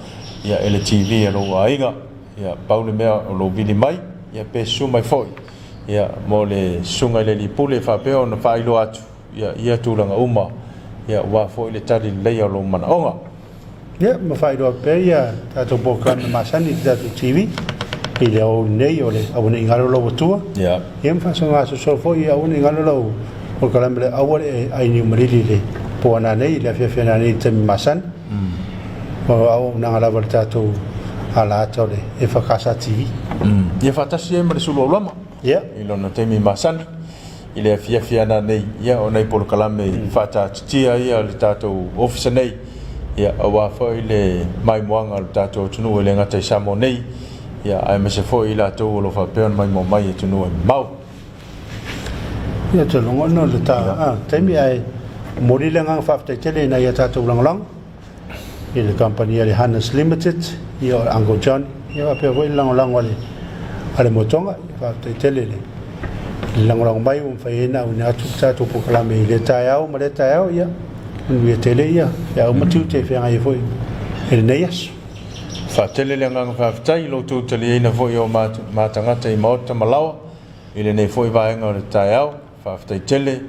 A: ia, e le TV a lou aiga. Ia, pau le mea o lou vili mai, ia, pe susu mai foi, ia, mo le susuga i le alii pule e faapea ona faailoa atu, ia, ia tulaga uma, ia, aua foi le tali leleia o lou manaoga.
B: Ia, ma faailoa pea ia tatou polokalame masani i le tatou TV i le aoauli nei o le Aua Ne I Galo Lou Atua.
A: Ia.
B: Ia ma faasogasosolo foi ia aua ne i galo lau polokalame le aua le ai niu malili i le po ananei, i le afiafi ananei i le taimi masani. O auaunaga lava le tatou alaata o le EFKS TV.
A: Ia faatasi ai ma le sulu aulama.
B: Ia.
A: I lona taimi masani i le afiafi ananei, ia, o nai polokalame faataatitia ia a le tatou ofisa nei, ia, aua foi le maimoaga o le tatou atunuu e le gata i Samoa nei, ia, aemaise foi i latou o lo o faapea ona maimoa mai i atunuu e mamao.
B: Ia, te lagona o le ta taimi, ae momoli le agaga faafetai tele i nai a tatou lagolago. i le kamupani a le Harness Limited, ia o le Uncle Johnny, ia faapea foi le lagolago a le a le Motoga. Ia faafetai tele i le lagolago mai ua mafai ai ona auina atu le tatou polokalame i lea taeao ma lea taeao. Ia manuia tele ia feau ma tiute e feagai ai foi i lenei aso.
A: Faatele le agaga faafetai i lo outou taliaina foi o ma tagata i maota ma laoa i lenei foi vaega o le taeao. Faafetai tele.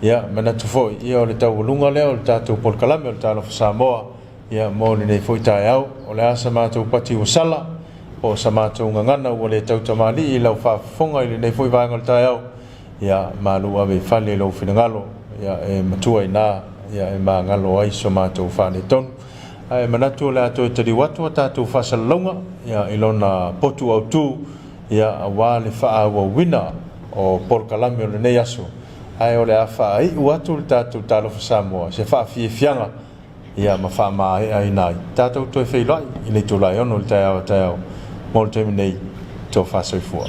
A: Ia, manatu foi, ia o le taualuga lea o le tatou polokalame o le Talofa Samoa, ia mo lenei foi taeao. O le a sa matou pati ua sala, po o sa matou gagana ua le tautamalii i lau faafofoga i lenei foi vaega o le taeao, ia malu ave i fale i lou finagalo, ia e matua i ina, ia e magalo ai so matou faaletonu. Ae manatu o le a toe taliu atu a tatou faasalalauga, ia i lona potu autu, ia aua le faaauauina o polokalame o lenei aso, ae o le a faaiu atu le tatou Talofa Samoa i se faafiafiaga ia ma faamaeaina ai. Tatou toe feiloai i le itula e 6 i le taeao a taeao mo le taimi nei, tofa soifua.